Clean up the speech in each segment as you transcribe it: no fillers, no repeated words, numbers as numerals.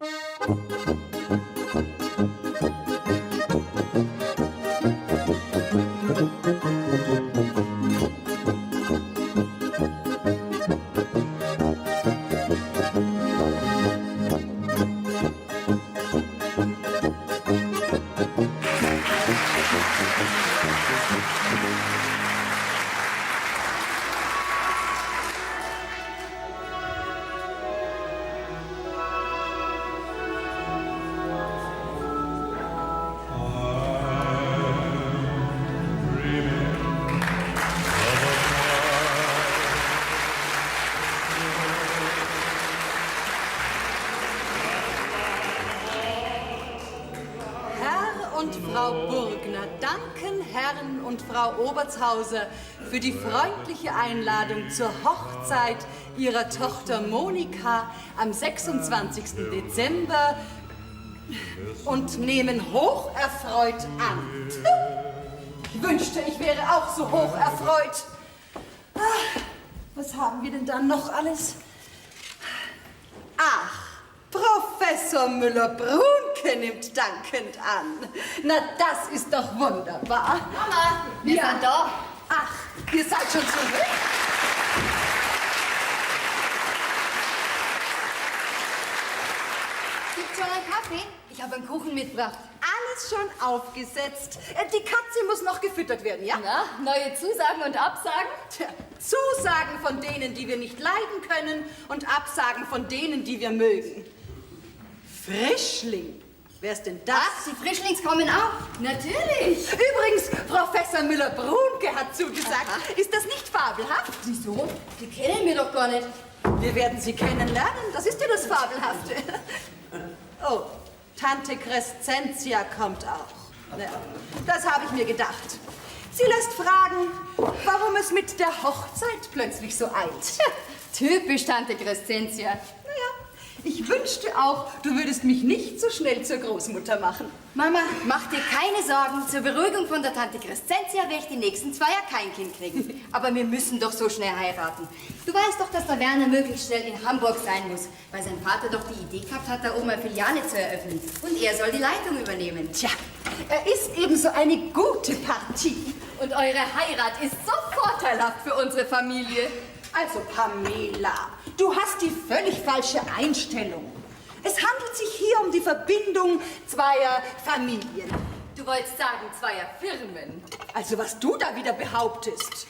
Herr und Frau Burgner danken Herrn und Frau Obertshauser für die freundliche Einladung zur Hochzeit ihrer Tochter Monika am 26. Dezember und nehmen hocherfreut an. Ich wünschte, ich wäre auch so hocherfreut. Ah, was haben wir denn dann noch alles? Ach, Professor Müller-Brunke nimmt dankend an. Na, das ist doch wunderbar. Mama, wir Ja. sind da. Ach, ihr seid schon zurück? Gibt's schon einen Kaffee? Ich habe einen Kuchen mitgebracht. Alles schon aufgesetzt. Die Katze muss noch gefüttert werden, ja? Na, neue Zusagen und Absagen? Tja, Zusagen von denen, die wir nicht leiden können, und Absagen von denen, die wir mögen. Frischling. Wer ist denn das? Ach, die Frischlings kommen auch. Natürlich. Übrigens, Professor Müller-Brunke hat zugesagt. Ist das nicht fabelhaft? Wieso? Die kennen wir doch gar nicht. Wir werden sie kennenlernen. Das ist ja das Fabelhafte. Oh, Tante Crescentia kommt auch. Ja, das habe ich mir gedacht. Sie lässt fragen, warum es mit der Hochzeit plötzlich so eilt. Typisch Tante Crescentia. Naja, ich wünschte auch, du würdest mich nicht so schnell zur Großmutter machen. Mama, mach dir keine Sorgen. Zur Beruhigung von der Tante Crescentia werde ich die nächsten 2 Jahre kein Kind kriegen. Aber wir müssen doch so schnell heiraten. Du weißt doch, dass der Werner möglichst schnell in Hamburg sein muss, weil sein Vater doch die Idee gehabt hat, da oben eine Filiale zu eröffnen. Und er soll die Leitung übernehmen. Tja, er ist eben so eine gute Partie. Und eure Heirat ist so vorteilhaft für unsere Familie. Also, Pamela, du hast die völlig falsche Einstellung. Es handelt sich hier um die Verbindung zweier Familien. Du wolltest sagen, zweier Firmen. Also, was du da wieder behauptest.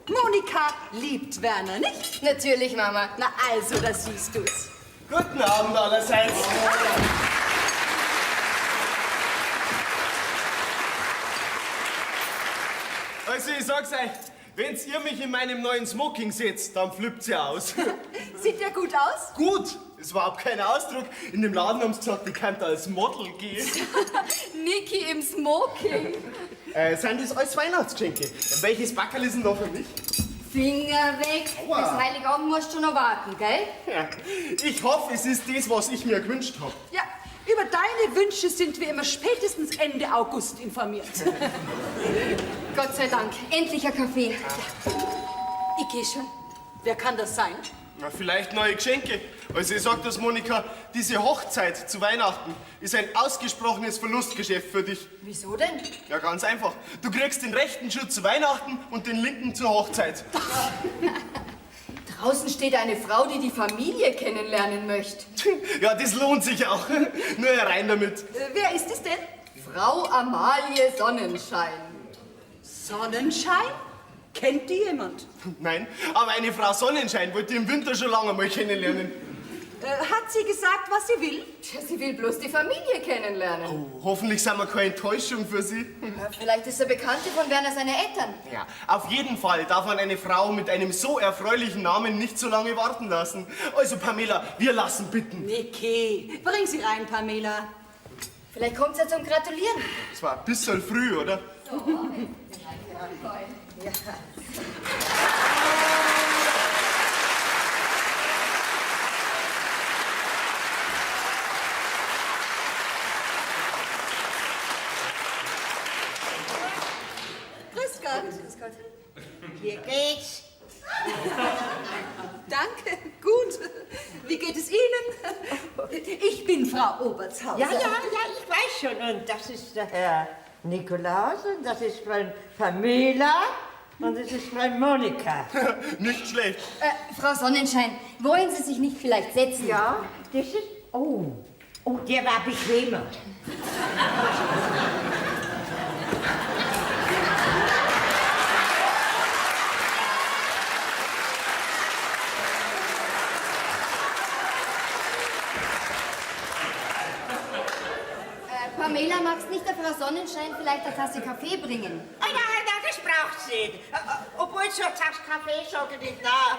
Monika liebt Werner, nicht? Natürlich, Mama. Na also, da siehst du's. Guten Abend allerseits. Also, ich sag's euch, wenn's ihr mich in meinem neuen Smoking seht, dann flippt ihr aus. Sieht der gut aus? Gut! Es war überhaupt kein Ausdruck. In dem Laden haben sie gesagt, ich könnte als Model gehen. Niki im Smoking. Sind das alles Weihnachtsgeschenke? Welches Backerl ist denn da für mich? Finger weg. Aua. Bis Heiligabend musst du schon noch warten, gell? Ja. Ich hoffe, es ist das, was ich mir gewünscht hab. Ja, über deine Wünsche sind wir immer spätestens Ende August informiert. Gott sei Dank, endlich ein Kaffee. Ja. Ich geh schon. Wer kann das sein? Na, vielleicht neue Geschenke. Also ich sag das, Monika, diese Hochzeit zu Weihnachten ist ein ausgesprochenes Verlustgeschäft für dich. Wieso denn? Ja, ganz einfach. Du kriegst den rechten Schuh zu Weihnachten und den linken zur Hochzeit. Draußen steht eine Frau, die die Familie kennenlernen möchte. Ja, das lohnt sich auch. Nur herein damit. Wer ist es denn? Frau Amalie Sonnenschein. Sonnenschein? Kennt die jemand? Nein, aber eine Frau Sonnenschein wollte ich im Winter schon lange mal kennenlernen. Hat sie gesagt, was sie will? Tja, sie will bloß die Familie kennenlernen. Oh, hoffentlich sind wir keine Enttäuschung für sie. Ja, vielleicht ist er Bekannte von Werner seine Eltern. Ja, auf jeden Fall darf man eine Frau mit einem so erfreulichen Namen nicht so lange warten lassen. Also Pamela, wir lassen bitten. Niki, bring sie rein, Pamela. Vielleicht kommt sie ja zum Gratulieren. Das war ein bisschen früh, oder? So. Ja. Grüß Gott. Grüß Gott. Wie geht's? Danke, gut. Wie geht es Ihnen? Ich bin Frau Obertshauser. Ja, ja, ja, ich weiß schon. Und das ist der Herr Nikolaus und das ist Fräulein Pamela und das ist Fräulein Monika. Nicht schlecht. Frau Sonnenschein, wollen Sie sich nicht vielleicht setzen? Ja, das ist... Oh, oh, der war bequemer. Pamela, magst nicht der Frau Sonnenschein vielleicht eine Tasse Kaffee bringen? Oh, nein, nein, das braucht sie nicht. Obwohl so eine Tasse Kaffee sage ich nicht, nein.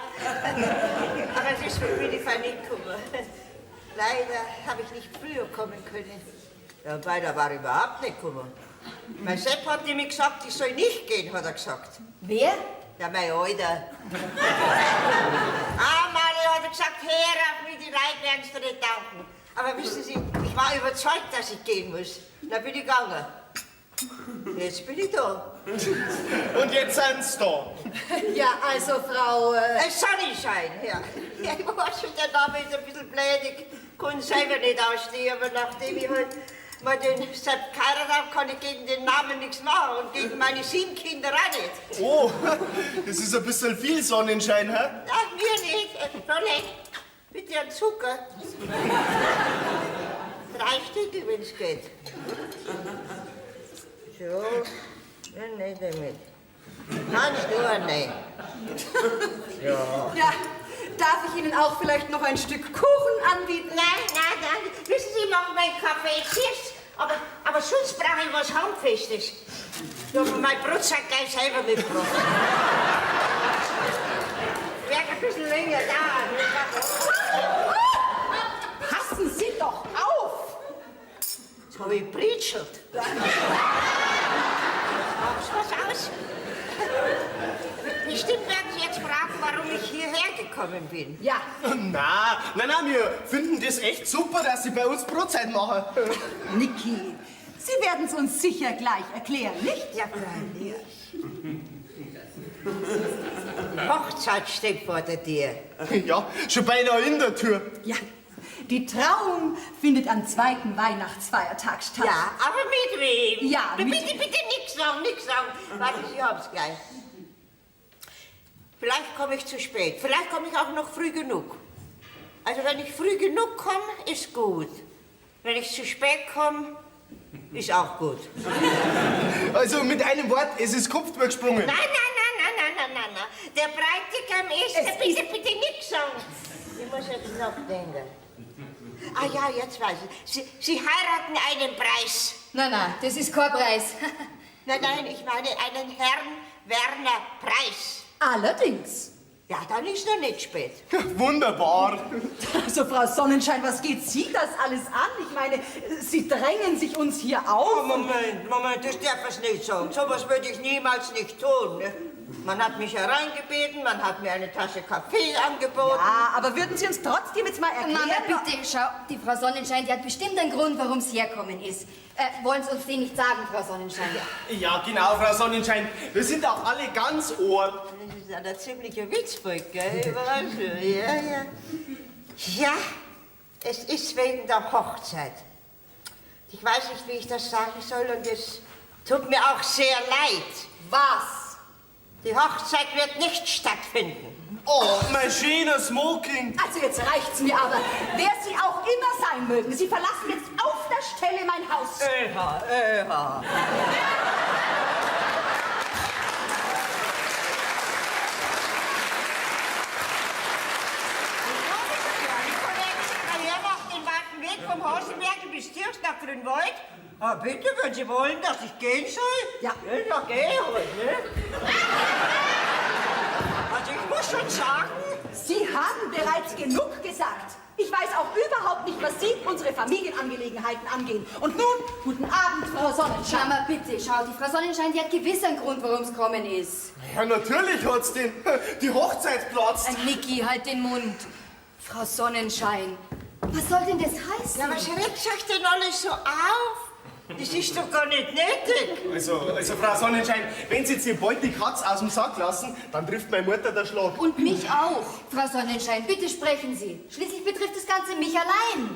Aber deswegen bin ich fein nicht gekommen. Leider habe ich nicht früher kommen können. Ja, beinahe war ich überhaupt nicht gekommen. Mein Sepp hat nämlich gesagt, ich soll nicht gehen, hat er gesagt. Wer? Ja, mein Alter. Einmal hat er gesagt, hör auf mit die Leute, werden sie dir nicht danken. Aber wissen Sie, ich war überzeugt, dass ich gehen muss. Da bin ich gegangen. Jetzt bin ich da. Und jetzt sind sie da. Ja, also Frau... Sonnenschein, ja. Ja, ich weiß schon, der Name ist ein bisschen blöd. Ich kann selber nicht ausstehen, aber nachdem ich halt mal den Sepp geheiratet habe, kann ich gegen den Namen nichts machen und gegen meine 7 Kinder auch nicht. Oh, das ist ein bisschen viel Sonnenschein, hä? Ja, mir nicht. Fräulein, bitte einen Zucker. 3 Stücke, wenn's geht. So, dann nicht damit. Kannst du auch nicht. Ja. Ja, darf ich Ihnen auch vielleicht noch ein Stück Kuchen anbieten? Nein, nein, nein. Wissen Sie, ich mache meinen Kaffee zuerst, aber sonst brauche ich was Handfestes. Ich habe mein Brotsack gleich selber mitgebracht. Werd ein bisschen länger dauern. Passen Sie doch auf! Jetzt habe ich britschelt. Machst was aus? Bestimmt werden Sie jetzt fragen, warum ich hierher gekommen bin. Ja. Na, nein, nein, wir finden das echt super, dass Sie bei uns Brotzeit machen. Niki, Sie werden's uns sicher gleich erklären, nicht? Ja, freilich. Hochzeit steht vor der Tür. Ja, schon beinahe in der Tür. Ja, die Trauung findet am 2. Weihnachtsfeiertag statt. Ja, aber mit wem? Ja, mit Bitte, bitte nix sagen, nix sagen. Warte, ich hab's gleich. Vielleicht komme ich zu spät, vielleicht komme ich auch noch früh genug. Also wenn ich früh genug komme, ist gut. Wenn ich zu spät komme, ist auch gut. Also mit einem Wort, es ist Kopf gesprungen. Nein, nein, nein, nein, nein, nein, nein, nein. Der Bräutigam ist... Es bitte, bitte nix sagen. Ich muss jetzt noch denken. Ah ja, jetzt weiß ich. Sie heiraten einen Preis. Nein, nein, das ist kein Preis. Nein, nein, ich meine einen Herrn Werner Preis. Allerdings. Ja, dann ist noch nicht spät. Wunderbar. Also, Frau Sonnenschein, was geht Sie das alles an? Ich meine, Sie drängen sich uns hier auf. Oh, Moment, Moment, das darf ich nicht sagen. So was würde ich niemals nicht tun. Ne? Man hat mich hereingebeten, man hat mir eine Tasse Kaffee angeboten. Ja, aber würden Sie uns trotzdem jetzt mal erklären... Mama, bitte, schau, die Frau Sonnenschein, die hat bestimmt einen Grund, warum sie herkommen ist. Wollen Sie uns den nicht sagen, Frau Sonnenschein? Ja, genau, Frau Sonnenschein. Wir sind auch alle ganz Ohr. Das ist ein ziemlicher Witzvolk, gell? Überraschung. Ja, ja. Ja, es ist wegen der Hochzeit. Ich weiß nicht, wie ich das sagen soll und es tut mir auch sehr leid. Was? Die Hochzeit wird nicht stattfinden. Oh, mein schöner Smoking. Also jetzt reicht's mir aber. Wer Sie auch immer sein mögen, Sie verlassen jetzt auf der Stelle mein Haus. Eha, Eha. Weg vom Hasenberg bis Kirch nach Grünwald. Ah, bitte, wenn Sie wollen, dass ich gehen soll? Ja. Ja, dann geh halt, ne? Also ich muss schon sagen... Sie haben bereits genug gesagt. Ich weiß auch überhaupt nicht, was Sie unsere Familienangelegenheiten angehen. Und nun, guten Abend, Frau Sonnenschein. Mama, bitte, schau, die Frau Sonnenschein, die hat gewiss einen Grund, warum's gekommen ist. Ja, natürlich hat's den. Die Hochzeit platzt. Niki, halt den Mund. Frau Sonnenschein, was soll denn das heißen? Ja, was regt sich denn alles so auf? Das ist doch gar nicht nötig. Also Frau Sonnenschein, wenn Sie jetzt hier bald die Katze aus dem Sack lassen, dann trifft meine Mutter der Schlag. Und mich auch. Frau Sonnenschein, bitte sprechen Sie. Schließlich betrifft das Ganze mich allein.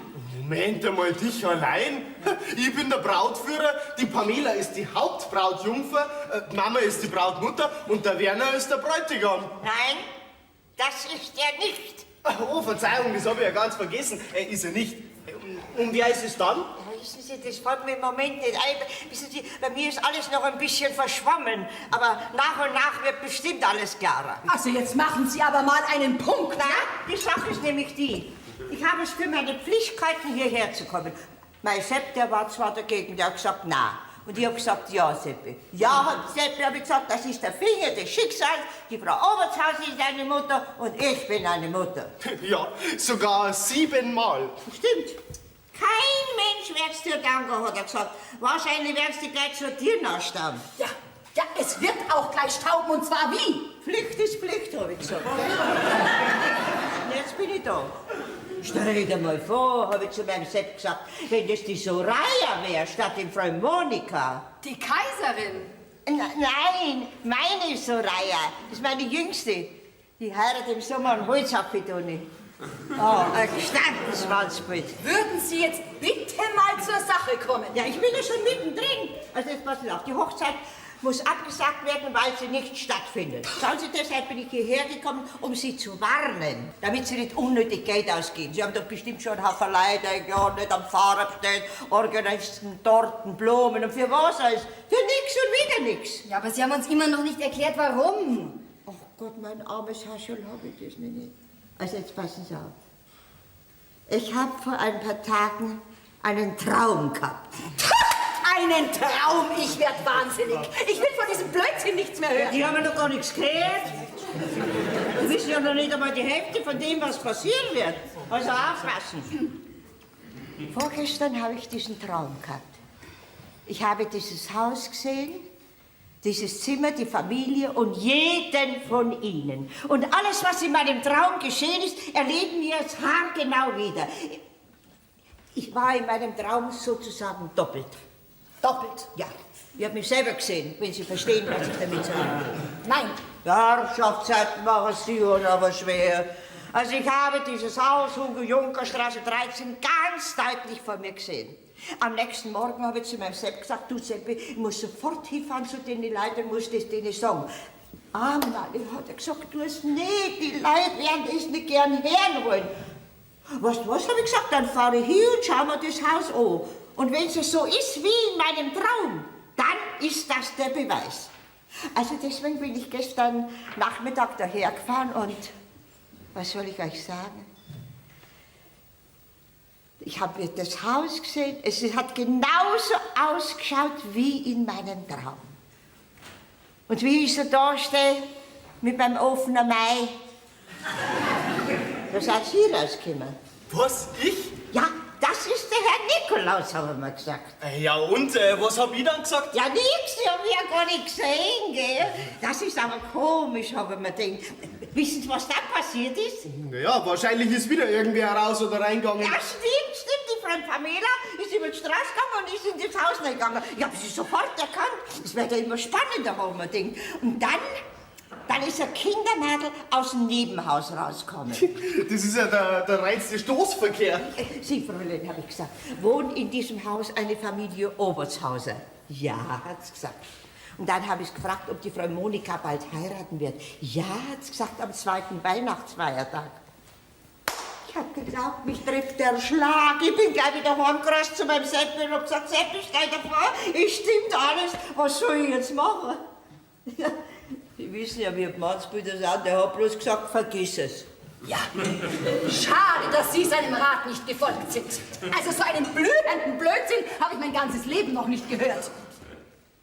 Moment einmal, dich allein? Ich bin der Brautführer, die Pamela ist die Hauptbrautjungfer, die Mama ist die Brautmutter und der Werner ist der Bräutigam. Nein, das ist er nicht. Oh, Verzeihung, das habe ich ja ganz vergessen. Er ist er nicht. Und wer ist es dann? Ja, wissen Sie, das fällt mir im Moment nicht ein. Wissen Sie, bei mir ist alles noch ein bisschen verschwommen. Aber nach und nach wird bestimmt alles klarer. Also jetzt machen Sie aber mal einen Punkt. Na, die Sache ist nämlich die. Ich habe es für meine Pflichtkeiten, hierher zu kommen. Mein Sepp, der war zwar dagegen, der hat gesagt, na. Und ich habe gesagt, ja, Seppi. Ja, Seppi, habe ich gesagt, das ist der Finger des Schicksals. Die Frau Obertshauser ist eine Mutter und ich bin eine Mutter. Ja, sogar 7-mal. Stimmt. Kein Mensch wird's dir danken, hat er gesagt. Wahrscheinlich werd's dir gleich zur Tür nachstauben. Ja, ja, es wird auch gleich stauben und zwar wie? Pflicht ist Pflicht, habe ich gesagt. Und jetzt bin ich da. Stell dir mal vor, habe ich zu meinem Sepp gesagt, wenn das die Soraya wäre, statt die Frau Monika. Die Kaiserin? Nein, meine Soraya, das ist meine Jüngste. Die heiratet im Sommer einen Holzapfel. Oh, ein gestandenes Mannsbild. Würden Sie jetzt bitte mal zur Sache kommen? Ja, ich bin ja schon mittendrin. Also jetzt passen Sie auf, die Hochzeit muss abgesagt werden, weil sie nicht stattfindet. Schauen Sie, deshalb bin ich hierher gekommen, um Sie zu warnen, damit Sie nicht unnötig Geld ausgeben. Sie haben doch bestimmt schon Haufen Leute eingeordnet, am Fahrer bestellt, Organisten, Torten, Blumen und für was alles? Für nix und wieder nix. Ja, aber Sie haben uns immer noch nicht erklärt, warum. Ach Gott, mein armes Haschel, hab ich das nicht. Also jetzt passen Sie auf. Ich hab vor ein paar Tagen einen Traum gehabt. Einen Traum, ich werd wahnsinnig. Ich will von diesem Blödsinn nichts mehr hören. Die haben ja noch gar nichts gehört. Die wissen ja noch nicht einmal die Hälfte von dem, was passieren wird. Also aufpassen. Vorgestern habe ich diesen Traum gehabt. Ich habe dieses Haus gesehen, dieses Zimmer, die Familie und jeden von ihnen. Und alles, was in meinem Traum geschehen ist, erleben wir jetzt haargenau wieder. Ich war in meinem Traum sozusagen doppelt. Doppelt? Ja. Ich hab mich selber gesehen, wenn Sie verstehen, was ich damit sage. Nein. Herrschaftszeiten machen Sie uns aber schwer. Also ich habe dieses Haus, Hugo-Juncker-Straße 13, ganz deutlich vor mir gesehen. Am nächsten Morgen habe ich zu meinem Sepp gesagt, du Seppi, ich muss sofort hinfahren zu den Leuten, muss das denen sagen. Ah, Mann, hat er gesagt, du es nicht, die Leute werden das nicht gern hören wollen. Weißt du was, habe ich gesagt, dann fahre ich hin und schau mir das Haus an. Und wenn es so ist wie in meinem Traum, dann ist das der Beweis. Also deswegen bin ich gestern Nachmittag dahergefahren und was soll ich euch sagen? Ich habe das Haus gesehen, es hat genauso ausgeschaut wie in meinem Traum. Und wie ich so da stehe, mit meinem offenen Mai, da seid ihr rausgekommen. Was, ich? Ja, das ist der Herr Nikolaus, haben wir gesagt. Ja, und was hab ich dann gesagt? Ja, nix, ich hab ja gar nicht gesehen, gell? Das ist aber komisch, hab ich mir gedacht. Wissen Sie, was da passiert ist? Naja, wahrscheinlich ist wieder irgendwer raus oder reingegangen. Ja, stimmt, stimmt. Die Frau Pamela ist über die Straße gegangen und ist in das Haus reingegangen. Ich hab sie sofort erkannt. Es wird ja immer spannender, hab ich mir gedacht. Und dann ist ein Kindermädel aus dem Nebenhaus rausgekommen. Das ist ja der reinste Stoßverkehr. Sie, Fräulein, hab ich gesagt, wohnt in diesem Haus eine Familie Obertshauser? Ja, hat's gesagt. Und dann hab ich gefragt, ob die Frau Monika bald heiraten wird. Ja, hat's gesagt, am 2. Weihnachtsfeiertag. Ich hab geglaubt, mich trifft der Schlag. Ich bin gleich wieder heimgerast zu meinem Seppi und hab gesagt, Seppi, stell dir vor, es stimmt alles. Was soll ich jetzt machen? Ja. Sie wissen ja, wie die Mannsbilder sind. Der hat bloß gesagt, vergiss es. Ja, schade, dass Sie seinem Rat nicht gefolgt sind. Also so einen blühenden Blödsinn habe ich mein ganzes Leben noch nicht gehört.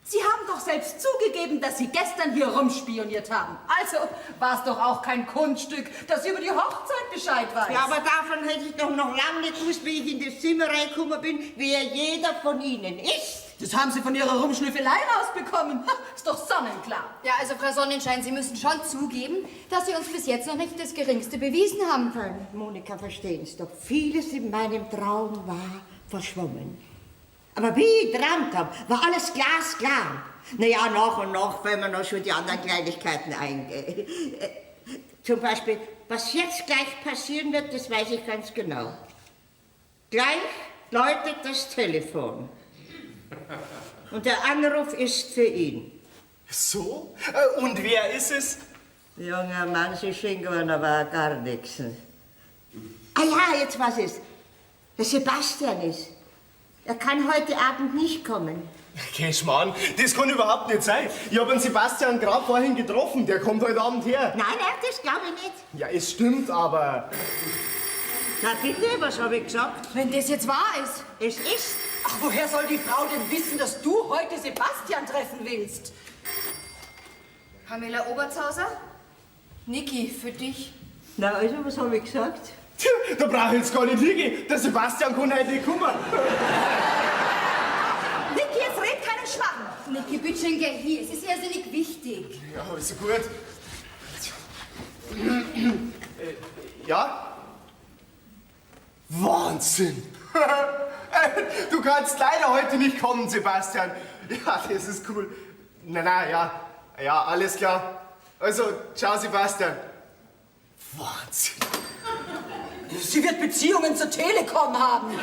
Sie haben doch selbst zugegeben, dass Sie gestern hier rumspioniert haben. Also war's doch auch kein Kunststück, dass Sie über die Hochzeit Bescheid weiß. Ja, aber davon hätte ich doch noch lange nicht gewusst, wie ich in das Zimmer reingekommen bin, wer jeder von Ihnen ist. Das haben Sie von Ihrer Rumschnüffelei rausbekommen. Ha, ist doch sonnenklar. Ja, also Frau Sonnenschein, Sie müssen schon zugeben, dass Sie uns bis jetzt noch nicht das Geringste bewiesen haben. Frau Monika, verstehen Sie doch, vieles in meinem Traum war verschwommen. Aber wie ich geträumt hab, war alles glasklar. Naja, nach und nach fallen mir noch schon die anderen Kleinigkeiten ein. Zum Beispiel, was jetzt gleich passieren wird, das weiß ich ganz genau. Gleich läutet das Telefon. Und der Anruf ist für ihn. So? Und wer ist es? Junger Mann, Sie schön geworden, aber gar nichts. Ah ja, jetzt was ist. Der Sebastian ist. Er kann heute Abend nicht kommen. Okay, Schmarrn, das kann überhaupt nicht sein. Ich hab den Sebastian gerade vorhin getroffen, der kommt heute Abend her. Nein, nein, das glaube ich nicht. Ja, es stimmt, aber... Na bitte, was habe ich gesagt? Wenn das jetzt wahr ist. Es ist. Ach, woher soll die Frau denn wissen, dass du heute Sebastian treffen willst? Pamela Obertshauser? Niki, für dich. Na also, was habe ich gesagt? Tja, da brauche ich jetzt gar nicht hingehen. Der Sebastian kann heute nicht kommen. Niki, jetzt red keinen Schmarrn. Niki, bitte schön, geh hier. Es ist irrsinnig wichtig. Ja, also gut. Ja? Wahnsinn! Du kannst leider heute nicht kommen, Sebastian. Ja, das ist cool. Na, na, ja. Ja, alles klar. Also, ciao, Sebastian. Wahnsinn. Sie wird Beziehungen zur Telekom haben.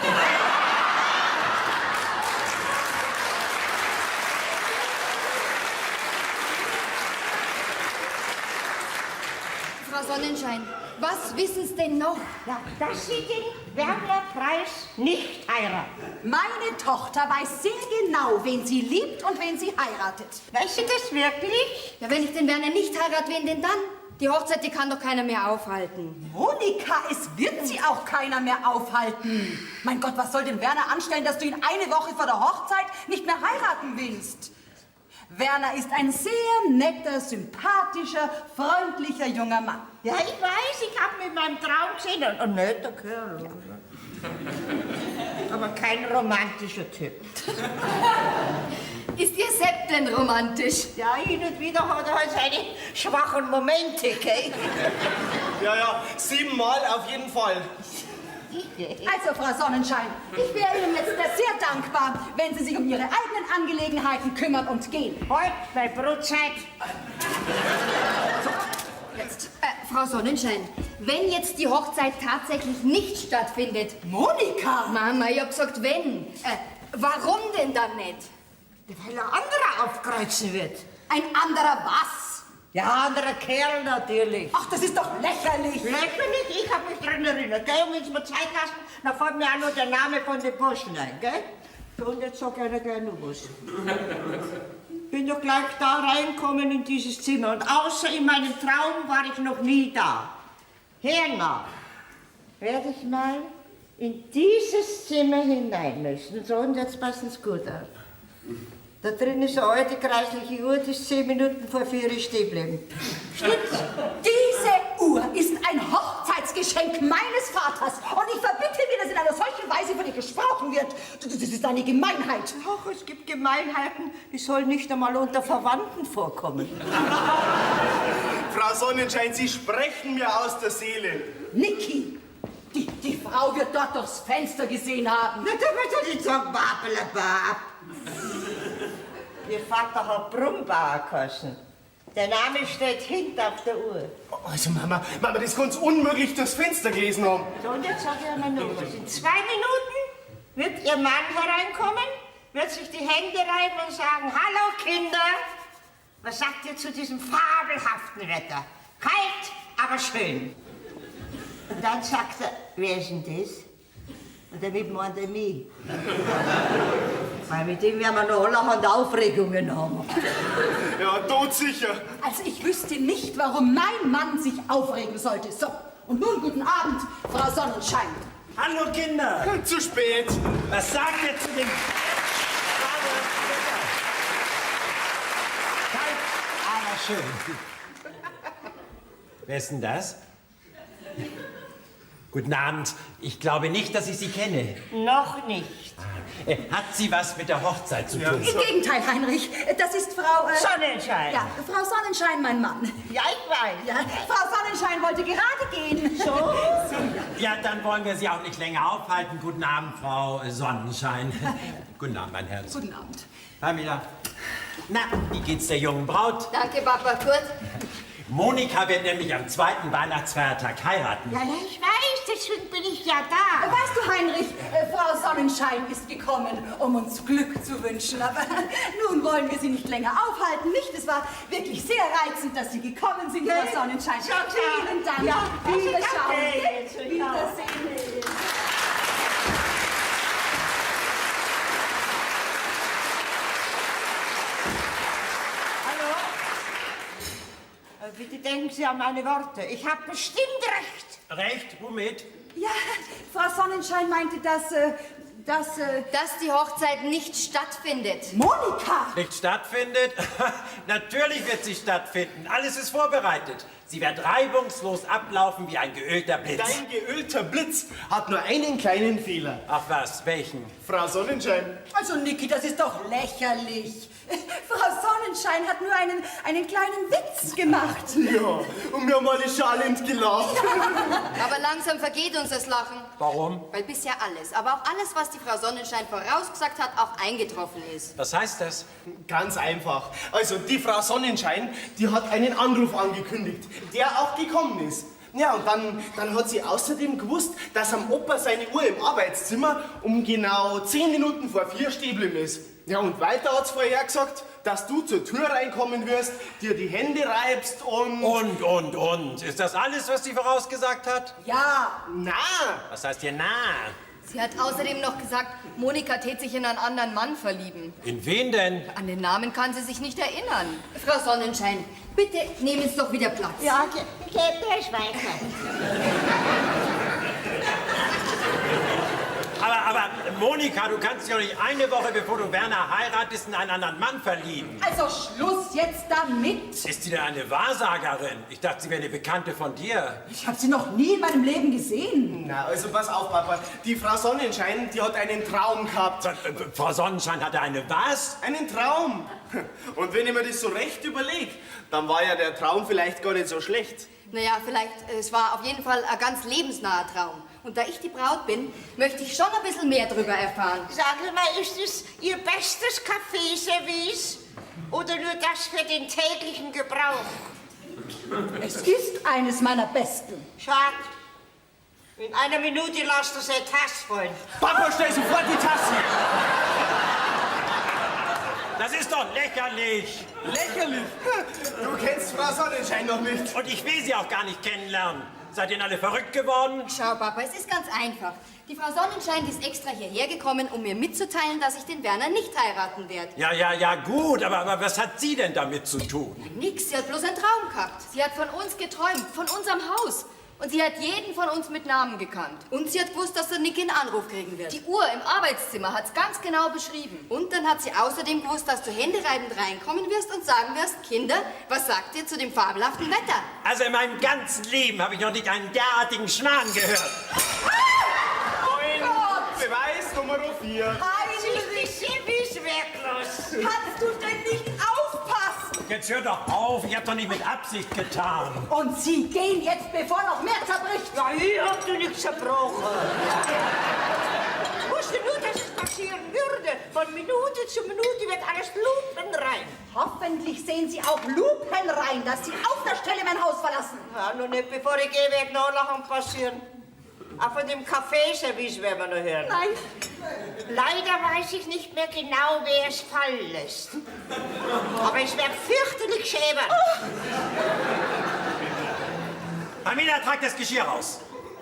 Frau Sonnenschein, was wissen Sie denn noch? Ja, dass Sie den Werner Preis nicht heiraten. Meine Tochter weiß sehr genau, wen sie liebt und wen sie heiratet. Weiß sie das wirklich? Ja, wenn ich den Werner nicht heirate, wen denn dann? Die Hochzeit, die kann doch keiner mehr aufhalten. Monika, es wird sie auch keiner mehr aufhalten. Mein Gott, was soll denn Werner anstellen, dass du ihn eine Woche vor der Hochzeit nicht mehr heiraten willst? Werner ist ein sehr netter, sympathischer, freundlicher junger Mann. Ja, ich weiß, ich habe ihn in meinem Traum gesehen. Ein netter Kerl. Ja. Aber kein romantischer Typ. Ist Ihr Sepp denn romantisch? Ja, hin und wieder hat er halt seine schwachen Momente, gell? Ja, ja, 7-mal auf jeden Fall. Also, Frau Sonnenschein, ich wäre Ihnen jetzt sehr dankbar, wenn Sie sich um Ihre eigenen Angelegenheiten kümmern und gehen. Heute bei Brotzeit. So, jetzt. Frau Sonnenschein, wenn jetzt die Hochzeit tatsächlich nicht stattfindet... Monika! Mama, ich hab gesagt, wenn. Warum denn dann nicht? Weil ein anderer aufkreuzen wird. Ein anderer was? Ja, anderer Kerl natürlich. Ach, das ist doch lächerlich. Lächerlich? Ich hab mich dran erinnert, gell? Und wenn Sie mir Zeit lassen, dann fällt mir auch noch der Name von dem Burschen ein, gell? So, und jetzt sag ich einer gleich noch was. Bin doch gleich da reinkommen in dieses Zimmer und außer in meinem Traum war ich noch nie da. Hernach werde ich mal in dieses Zimmer hinein müssen. So, und jetzt passen Sie gut auf. Da drin ist eine alte kreisliche Uhr, die ist 10 Minuten vor 4 stehen geblieben. Stimmt's? Diese Uhr ist ein Hochzeitsgeschenk meines Vaters und ich verbitte mir, dass in einer solchen Weise von ihr gesprochen wird. Das ist eine Gemeinheit. Ach, es gibt Gemeinheiten, die sollen nicht einmal unter Verwandten vorkommen. Frau Sonnenschein, Sie sprechen mir aus der Seele. Niki, die Frau wird dort durchs Fenster gesehen haben. Na, da wird doch nicht sagen, babelabab. Ihr Vater hat Brummbauer geheißen. Der Name steht hinten auf der Uhr. Also Mama, das kannst unmöglich durchs Fenster gelesen haben. So, und jetzt sag ich einmal noch was. In 2 Minuten wird Ihr Mann hereinkommen, wird sich die Hände reiben und sagen, hallo Kinder, was sagt ihr zu diesem fabelhaften Wetter? Kalt, aber schön. Und dann sagt er, wer ist denn das? Und damit meint er mich. Weil mit dem werden wir noch allerhand Aufregungen haben. Ja, todsicher. Also ich wüsste nicht, warum mein Mann sich aufregen sollte. So, und nun guten Abend, Frau Sonnenschein. Hallo Kinder. Zu spät. Was sagt ihr zu dem... Kalt, aber schön. Wer ist denn das? Guten Abend. Ich glaube nicht, dass ich Sie kenne. Noch nicht. Hat sie was mit der Hochzeit zu tun? Im Gegenteil, Heinrich. Das ist Frau... Sonnenschein. Ja, Frau Sonnenschein, mein Mann. Ja, ich weiß. Ja, Frau Sonnenschein wollte gerade gehen. So? Ja, dann wollen wir Sie auch nicht länger aufhalten. Guten Abend, Frau Sonnenschein. Guten Abend, mein Herz. Guten Abend. Pamela. Na, wie geht's der jungen Braut? Danke, Papa. Gut. Monika wird nämlich am 2. Weihnachtsfeiertag heiraten. Ja, ja, ich weiß, deswegen bin ich ja da. Weißt du, Heinrich, Sonnenschein ist gekommen, um uns Glück zu wünschen. Aber nun wollen wir Sie nicht länger aufhalten, nicht? Es war wirklich sehr reizend, dass Sie gekommen sind, Frau Sonnenschein. Vielen Dank. Ja, Wiederschauen. Wiedersehen. Hallo? Bitte denken Sie an meine Worte. Ich habe bestimmt recht. Recht? Womit? Ja, Frau Sonnenschein meinte, dass die Hochzeit nicht stattfindet. Monika! Nicht stattfindet? Natürlich wird sie stattfinden. Alles ist vorbereitet. Sie wird reibungslos ablaufen wie ein geölter Blitz. Dein geölter Blitz hat nur einen kleinen Fehler. Ach was, welchen? Frau Sonnenschein. Also Niki, das ist doch lächerlich. Frau Sonnenschein hat nur einen kleinen Witz gemacht. Ja, und wir haben alle schallend gelacht. Aber langsam vergeht uns das Lachen. Warum? Weil bisher alles, aber auch alles, was die Frau Sonnenschein vorausgesagt hat, auch eingetroffen ist. Was heißt das? Ganz einfach. Also die Frau Sonnenschein, die hat einen Anruf angekündigt, der auch gekommen ist. Ja, und dann hat sie außerdem gewusst, dass am Opa seine Uhr im Arbeitszimmer um genau 3:50 stehen geblieben ist. Ja, und weiter hat's vorher gesagt, dass du zur Tür reinkommen wirst, dir die Hände reibst und... Und. Ist das alles, was sie vorausgesagt hat? Ja. Na. Was heißt hier na? Sie hat außerdem noch gesagt, Monika tät sich in einen anderen Mann verlieben. In wen denn? An den Namen kann sie sich nicht erinnern. Frau Sonnenschein, bitte nehmen Sie doch wieder Platz. Ja, geht gleich weiter. Aber Monika, du kannst dich doch nicht eine Woche, bevor du Werner heiratest, in einen anderen Mann verlieben. Also Schluss jetzt damit. Ist sie denn eine Wahrsagerin? Ich dachte, sie wäre eine Bekannte von dir. Ich habe sie noch nie in meinem Leben gesehen. Na, also pass auf, Papa. Die Frau Sonnenschein, die hat einen Traum gehabt. Frau Sonnenschein hatte eine was? Einen Traum. Und wenn ich mir das so recht überlege, dann war ja der Traum vielleicht gar nicht so schlecht. Naja, vielleicht, es war auf jeden Fall ein ganz lebensnaher Traum. Und da ich die Braut bin, möchte ich schon ein bisschen mehr darüber erfahren. Sagen Sie mal, ist es Ihr bestes Kaffeeservice oder nur das für den täglichen Gebrauch? Es ist eines meiner besten. Schade. In einer Minute lasst es eine Tasse fallen. Papa, stell sofort die Tassen! Das ist doch lächerlich! Lächerlich? Du kennst Frau Sonnenschein noch nicht. Und ich will sie auch gar nicht kennenlernen. Seid ihr alle verrückt geworden? Schau, Papa, es ist ganz einfach. Die Frau Sonnenschein, die ist extra hierher gekommen, um mir mitzuteilen, dass ich den Werner nicht heiraten werde. Ja, gut, aber was hat sie denn damit zu tun? Nix, sie hat bloß einen Traum gehabt. Sie hat von uns geträumt, von unserem Haus. Und sie hat jeden von uns mit Namen gekannt. Und sie hat gewusst, dass der Niki einen Anruf kriegen wird. Die Uhr im Arbeitszimmer hat's ganz genau beschrieben. Und dann hat sie außerdem gewusst, dass du händereibend reinkommen wirst und sagen wirst, Kinder, was sagt ihr zu dem fabelhaften Wetter? Also in meinem ganzen Leben habe ich noch nicht einen derartigen Schmarrn gehört. Oh Gott. Beweis Nummer 4. Heinrich, werklos. Kannst du denn nicht aufpassen? Jetzt hör doch auf, ich hab doch nicht mit Absicht getan. Und Sie gehen jetzt, bevor noch mehr zerbricht. Ja, ich hab doch nichts zerbrochen. Ich wusste nur, dass es passieren würde. Von Minute zu Minute wird alles lupenrein. Hoffentlich sehen Sie auch lupenrein, dass Sie auf der Stelle mein Haus verlassen. Ja, noch nicht, bevor ich gehe, wird noch Lachen passieren. Auch von dem Kaffeeservice werden wir noch hören. Nein. Leider weiß ich nicht mehr genau, wer es fallen lässt. Aber es wird fürchterlich schäbern. Oh. Pamela, trag das Geschirr raus.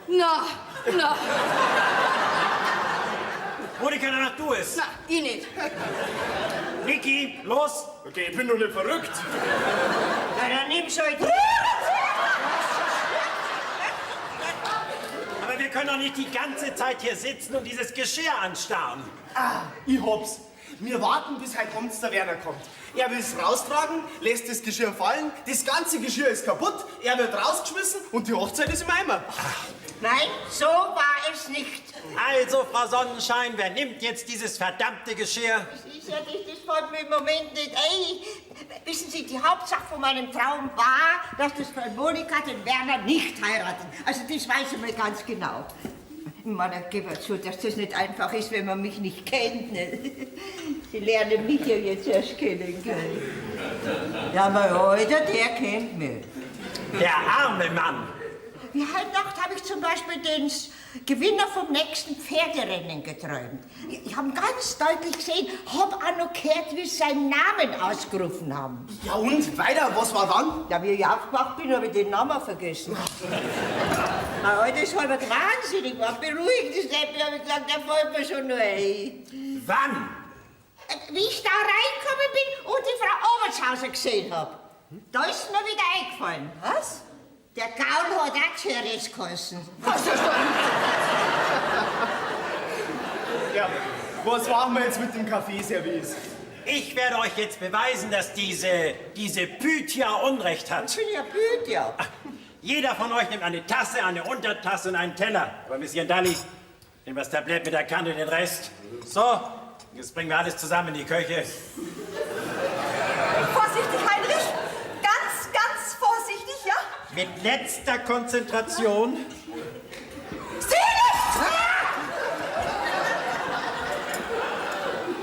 Na, na. Monika, danach du es. Na, ich nicht. Niki, los. Okay, ich bin doch nicht verrückt. Na, dann nimm's halt. Aber wir können doch nicht die ganze Zeit hier sitzen und dieses Geschirr anstarren. Ah, ich hab's. Wir warten, bis heute abends der Werner kommt. Er will's raustragen, lässt das Geschirr fallen, das ganze Geschirr ist kaputt, er wird rausgeschmissen und die Hochzeit ist im Eimer. Nein, so war es nicht. Also, Frau Sonnenschein, wer nimmt jetzt dieses verdammte Geschirr? Das ist ja nicht, das fällt mir im Moment nicht ein. Wissen Sie, die Hauptsache von meinem Traum war, dass das Frau Monika den Werner nicht heiratet. Also das weiß ich mal ganz genau. Ich meine, ich gebe zu, dass das nicht einfach ist, wenn man mich nicht kennt. Ne? Sie lernen mich ja jetzt erst kennen, gell? Ja, mein Alter, der kennt mich. Der arme Mann. Wie heute Nacht habe ich zum Beispiel den Gewinner vom nächsten Pferderennen geträumt. Ich habe ganz deutlich gesehen, hab auch noch gehört, wie sie seinen Namen ausgerufen haben. Ja und? Weiter, was war dann? Ja, wie ich aufgewacht bin, habe ich den Namen vergessen. Mein Alter ist halb wahnsinnig, war beruhigt. Das Depp, habe ich gesagt, der fällt mir schon noch ein. Wann? Wie ich da reingekommen bin und die Frau Obertshauser gesehen habe. Da ist mir wieder eingefallen. Was? Der Gaul hat auch Ceres geheißen. Hast du verstanden? Ja, was machen wir jetzt mit dem Kaffeeservice? Ich werde euch jetzt beweisen, dass diese Pythia Unrecht hat. Ich bin ja Pythia. Ach, jeder von euch nimmt eine Tasse, eine Untertasse und einen Teller. Aber Monsieur Dalli, nimm das Tablett mit der Kante, den Rest. So, jetzt bringen wir alles zusammen in die Küche. Vorsichtig, Heinrich. Ganz, ganz vorsichtig, ja? Mit letzter Konzentration. Sieh nicht!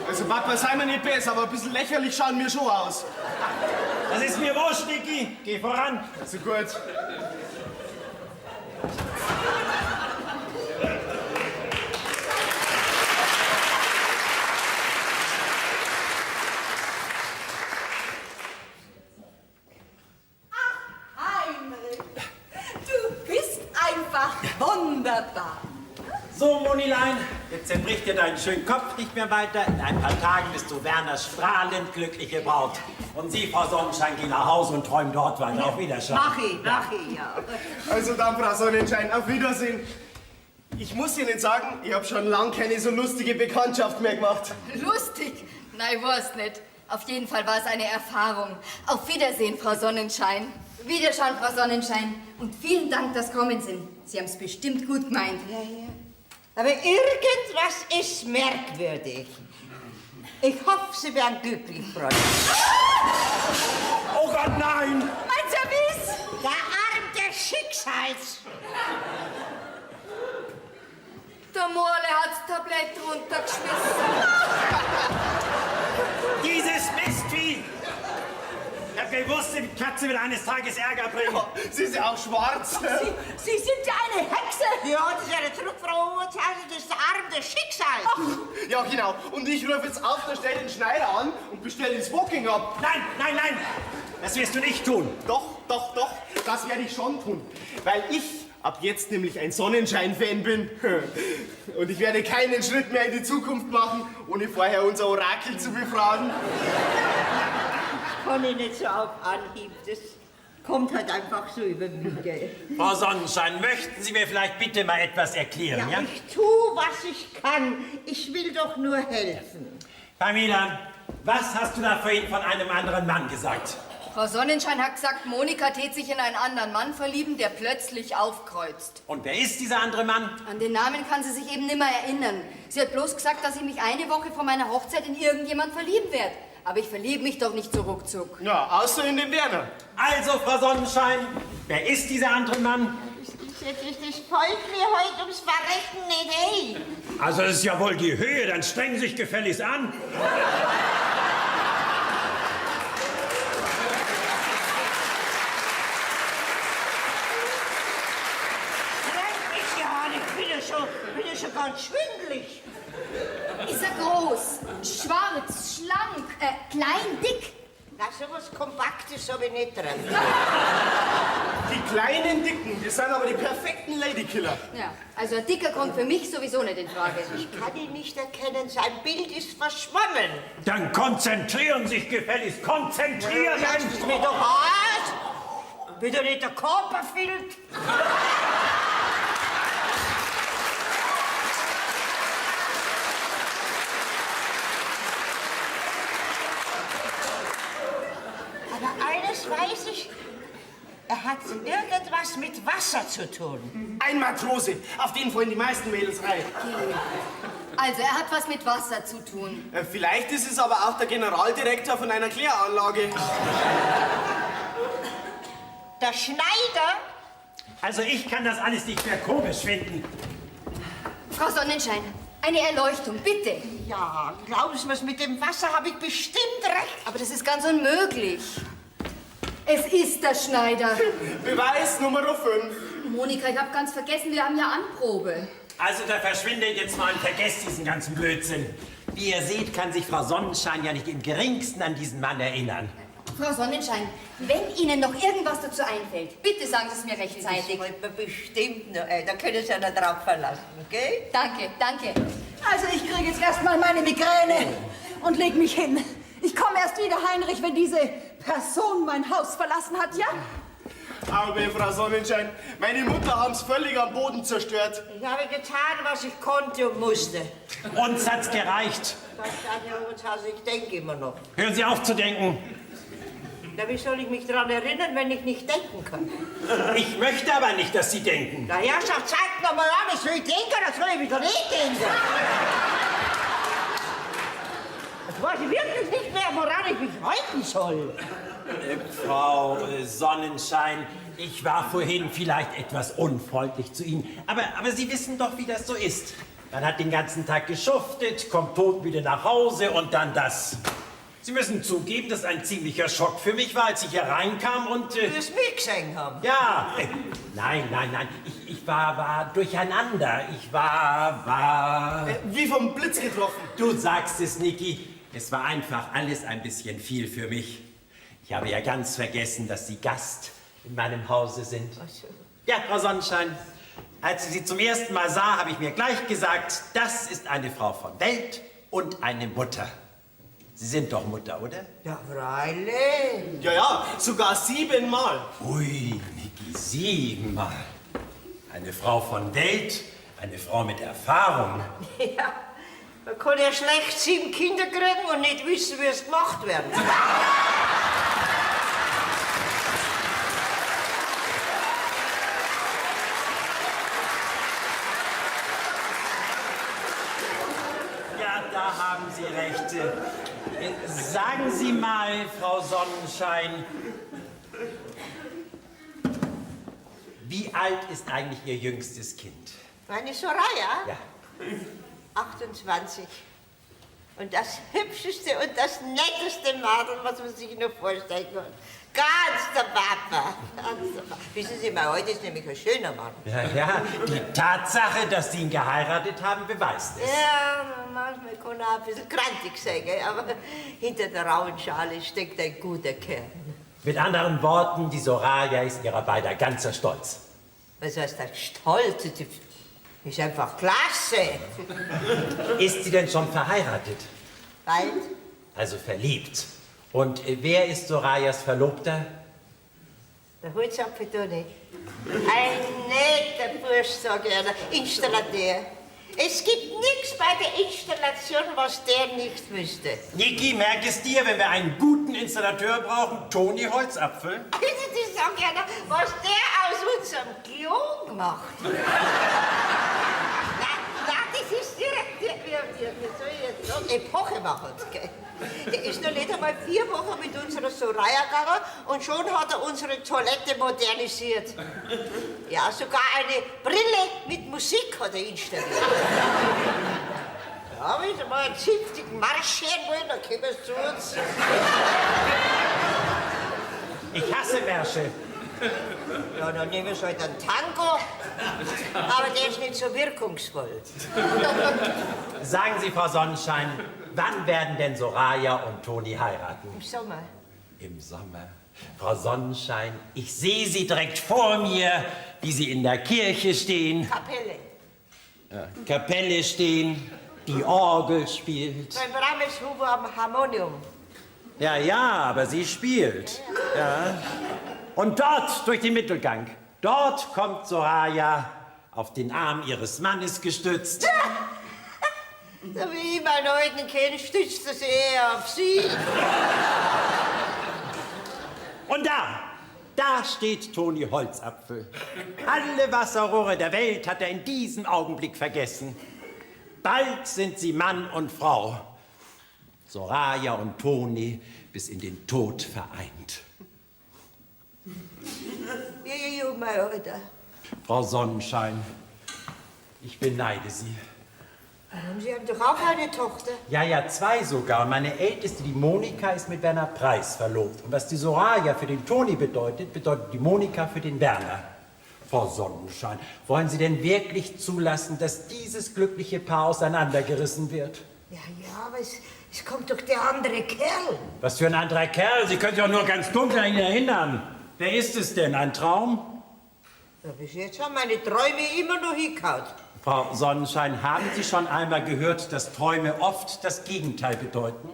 Also Papa, sei mir nicht besser, aber ein bisschen lächerlich schauen wir schon aus. Das ist mir wurscht, Niki. Geh voran. Also gut. Ach, Heinrich, du bist einfach wunderbar. So, Monilein, jetzt zerbricht dir deinen schönen Kopf nicht mehr weiter. In ein paar Tagen bist du Werners strahlend glückliche Braut. Und Sie, Frau Sonnenschein, gehen nach Hause und träumen dort weiter. Auf Wiedersehen. Mach ich, ja. Also dann, Frau Sonnenschein, auf Wiedersehen. Ich muss Ihnen sagen, ich habe schon lange keine so lustige Bekanntschaft mehr gemacht. Lustig? Nein, war's nicht. Auf jeden Fall war es eine Erfahrung. Auf Wiedersehen, Frau Sonnenschein. Wiederschauen, Frau Sonnenschein. Und vielen Dank, dass Sie gekommen sind. Sie haben's bestimmt gut gemeint. Ja, ja. Aber irgendwas ist merkwürdig. Ich hoffe, Sie werden glücklich, Fräulein. Oh Gott, nein! Mein Service! Der Arm des Schicksals! Der Morle hat's Tablett runtergeschmissen. Dieses Mistvieh! Ich hab gewusst, die Katze wird eines Tages Ärger bringen. Ja, sie ist ja auch schwarz. Sie sind ja eine Hexe. Ja, das ist eine Druck, Frau Obertshauser, das ist der Arm des Schicksals. Ach, ja, genau. Und ich rufe jetzt auf der Stelle den Schneider an und bestelle den Smoking ab. Nein, nein, nein. Das wirst du nicht tun. Doch, doch, doch. Das werde ich schon tun. Weil ich ab jetzt nämlich ein Sonnenschein-Fan bin. Und ich werde keinen Schritt mehr in die Zukunft machen, ohne vorher unser Orakel zu befragen. Das kann ich nicht so auf Anhieb. Das kommt halt einfach so über mich, gell? Frau Sonnenschein, möchten Sie mir vielleicht bitte mal etwas erklären, ja? Ich tue, was ich kann. Ich will doch nur helfen. Pamela, was hast du da vorhin von einem anderen Mann gesagt? Frau Sonnenschein hat gesagt, Monika tät sich in einen anderen Mann verlieben, der plötzlich aufkreuzt. Und wer ist dieser andere Mann? An den Namen kann sie sich eben nimmer erinnern. Sie hat bloß gesagt, dass ich mich eine Woche vor meiner Hochzeit in irgendjemand verlieben werde. Aber ich verliebe mich doch nicht so ruckzuck. Ja, außer in den Werner. Also, Frau Sonnenschein, wer ist dieser andere Mann? Das fällt mir heute ums Verrecken nicht ein. Also, das ist ja wohl die Höhe, dann strengen Sie sich gefälligst an. Ich bin ja schon ganz schwindelig. Ist er groß, schwarz, schlank, klein, dick? Na, sowas Kompaktes habe ich nicht drin. Die kleinen Dicken, die sind aber die perfekten Ladykiller. Ja, also ein Dicker kommt für mich sowieso nicht in Frage. Ich kann ihn nicht erkennen, sein Bild ist verschwommen. Dann konzentrieren Sie sich gefälligst, konzentrieren! Ja, das ist mir doch hart. Bin doch nicht der Copperfield. Weiß ich, er hat irgendwas mit Wasser zu tun. Ein Matrose, auf den fallen die meisten Mädels rein. Also, er hat was mit Wasser zu tun. Vielleicht ist es aber auch der Generaldirektor von einer Kläranlage. Der Schneider? Also, ich kann das alles nicht mehr komisch finden. Frau Sonnenschein, eine Erleuchtung, bitte. Ja, glauben Sie mir's, mit dem Wasser habe ich bestimmt recht. Aber das ist ganz unmöglich. Es ist der Schneider. Beweis Nummer 5. Monika, ich habe ganz vergessen, wir haben ja Anprobe. Also da verschwindet jetzt mal und vergesst diesen ganzen Blödsinn. Wie ihr seht, kann sich Frau Sonnenschein ja nicht im geringsten an diesen Mann erinnern. Frau Sonnenschein, wenn Ihnen noch irgendwas dazu einfällt, bitte sagen Sie es mir rechtzeitig. Das fällt mir bestimmt noch ein. Da können Sie ja noch drauf verlassen, okay? Danke, danke. Also ich kriege jetzt erstmal meine Migräne und leg mich hin. Ich komme erst wieder, Heinrich, wenn diese Person mein Haus verlassen hat, ja? Aber Frau Sonnenschein, meine Mutter haben's völlig am Boden zerstört. Ich habe getan, was ich konnte und musste. Uns hat's gereicht. Ich denke immer noch. Hören Sie auf zu denken. Na, wie soll ich mich daran erinnern, wenn ich nicht denken kann? Ich möchte aber nicht, dass Sie denken. Na Herrschaft, zeigt noch mal an, ich soll denken, das soll ich wieder nicht denken. Das weiß ich wirklich nicht mehr, woran ich mich halten soll. Frau Sonnenschein, ich war vorhin vielleicht etwas unfreundlich zu Ihnen. Aber Sie wissen doch, wie das so ist. Man hat den ganzen Tag geschuftet, kommt todmüde nach Hause und dann das. Sie müssen zugeben, dass ein ziemlicher Schock für mich war, als ich hier reinkam und... Du es mich gesehen haben. Ja, nein, nein, nein, ich war durcheinander. Ich war... Wie vom Blitz getroffen. Du sagst es, Niki. Es war einfach alles ein bisschen viel für mich. Ich habe ja ganz vergessen, dass Sie Gast in meinem Hause sind. Ja, Frau Sonnenschein, als ich Sie zum ersten Mal sah, habe ich mir gleich gesagt, das ist eine Frau von Welt und eine Mutter. Sie sind doch Mutter, oder? Ja, freilich. Ja, ja, sogar 7-mal. Ui, Niki, 7-mal. Eine Frau von Welt, eine Frau mit Erfahrung. Ja, man kann ja schlecht 7 Kinder kriegen und nicht wissen, wie es gemacht wird. Ja, da haben Sie recht. Sagen Sie mal, Frau Sonnenschein, wie alt ist eigentlich Ihr jüngstes Kind? Meine Soraya? Ja. 28. Und das hübscheste und das netteste Mädel, was man sich nur vorstellen kann. Ganz der Papa. Ganz der Papa. Wissen Sie, mein heute ist nämlich ein schöner Mann. Ja, ja, die Tatsache, dass Sie ihn geheiratet haben, beweist es. Ja, manchmal kann er auch ein bisschen grantig sein, gell? Aber hinter der rauen Schale steckt ein guter Kerl. Mit anderen Worten, die Soraya ist ihrer beider ganzer Stolz. Was heißt das Stolz? Die ist einfach klasse. Ist sie denn schon verheiratet? Bald. Also verliebt. Und wer ist Sorayas Verlobter? Der Holzapfel Toni. Ein netter Bursch, sag ich einer, Installateur. Es gibt nichts bei der Installation, was der nicht wüsste. Niki, merk es dir, wenn wir einen guten Installateur brauchen, Toni Holzapfel. Das sag ich einer, was der aus unserem Klo gemacht hat. Na, das ist direkt, wie soll ich jetzt sagen, Epoche machen, gell? Der ist noch nicht einmal 4 Wochen mit unserer Soraya gegangen und schon hat er unsere Toilette modernisiert. Ja, sogar eine Brille mit Musik hat er installiert. Ja, wenn Sie mal einen zünftigen Marsch hören wollen, dann kommen Sie zu uns. Ich hasse Märsche. Ja, dann nehmen wir halt einen Tango, aber der ist nicht so wirkungsvoll. Sagen Sie, Frau Sonnenschein, wann werden denn Soraya und Toni heiraten? Im Sommer. Im Sommer. Frau Sonnenschein, ich sehe Sie direkt vor mir, wie Sie in der Kirche stehen. Kapelle. Ja, Kapelle stehen, die Orgel spielt. Beim Rameshuber am Harmonium. Ja, ja, aber sie spielt. Ja. Und dort, durch den Mittelgang, dort kommt Soraya, auf den Arm ihres Mannes gestützt. Da wie ich meinen alten kenne, stützt er sich eher auf sie. Und da steht Toni Holzapfel. Alle Wasserrohre der Welt hat er in diesem Augenblick vergessen. Bald sind sie Mann und Frau. Soraya und Toni bis in den Tod vereint. Ja, mein Alter. Frau Sonnenschein, ich beneide Sie. Warum? Sie haben doch auch eine Tochter. Ja, ja, 2 sogar. Und meine Älteste, die Monika, ist mit Werner Preis verlobt. Und was die Soraya für den Toni bedeutet, bedeutet die Monika für den Werner. Frau Sonnenschein, wollen Sie denn wirklich zulassen, dass dieses glückliche Paar auseinandergerissen wird? Ja, ja, aber es kommt doch der andere Kerl. Was für ein anderer Kerl? Sie können sich auch nur ganz dunkel an ihn erinnern. Wer ist es denn? Ein Traum? Ja, bis jetzt haben meine Träume immer noch hingehauen. Frau Sonnenschein, haben Sie schon einmal gehört, dass Träume oft das Gegenteil bedeuten?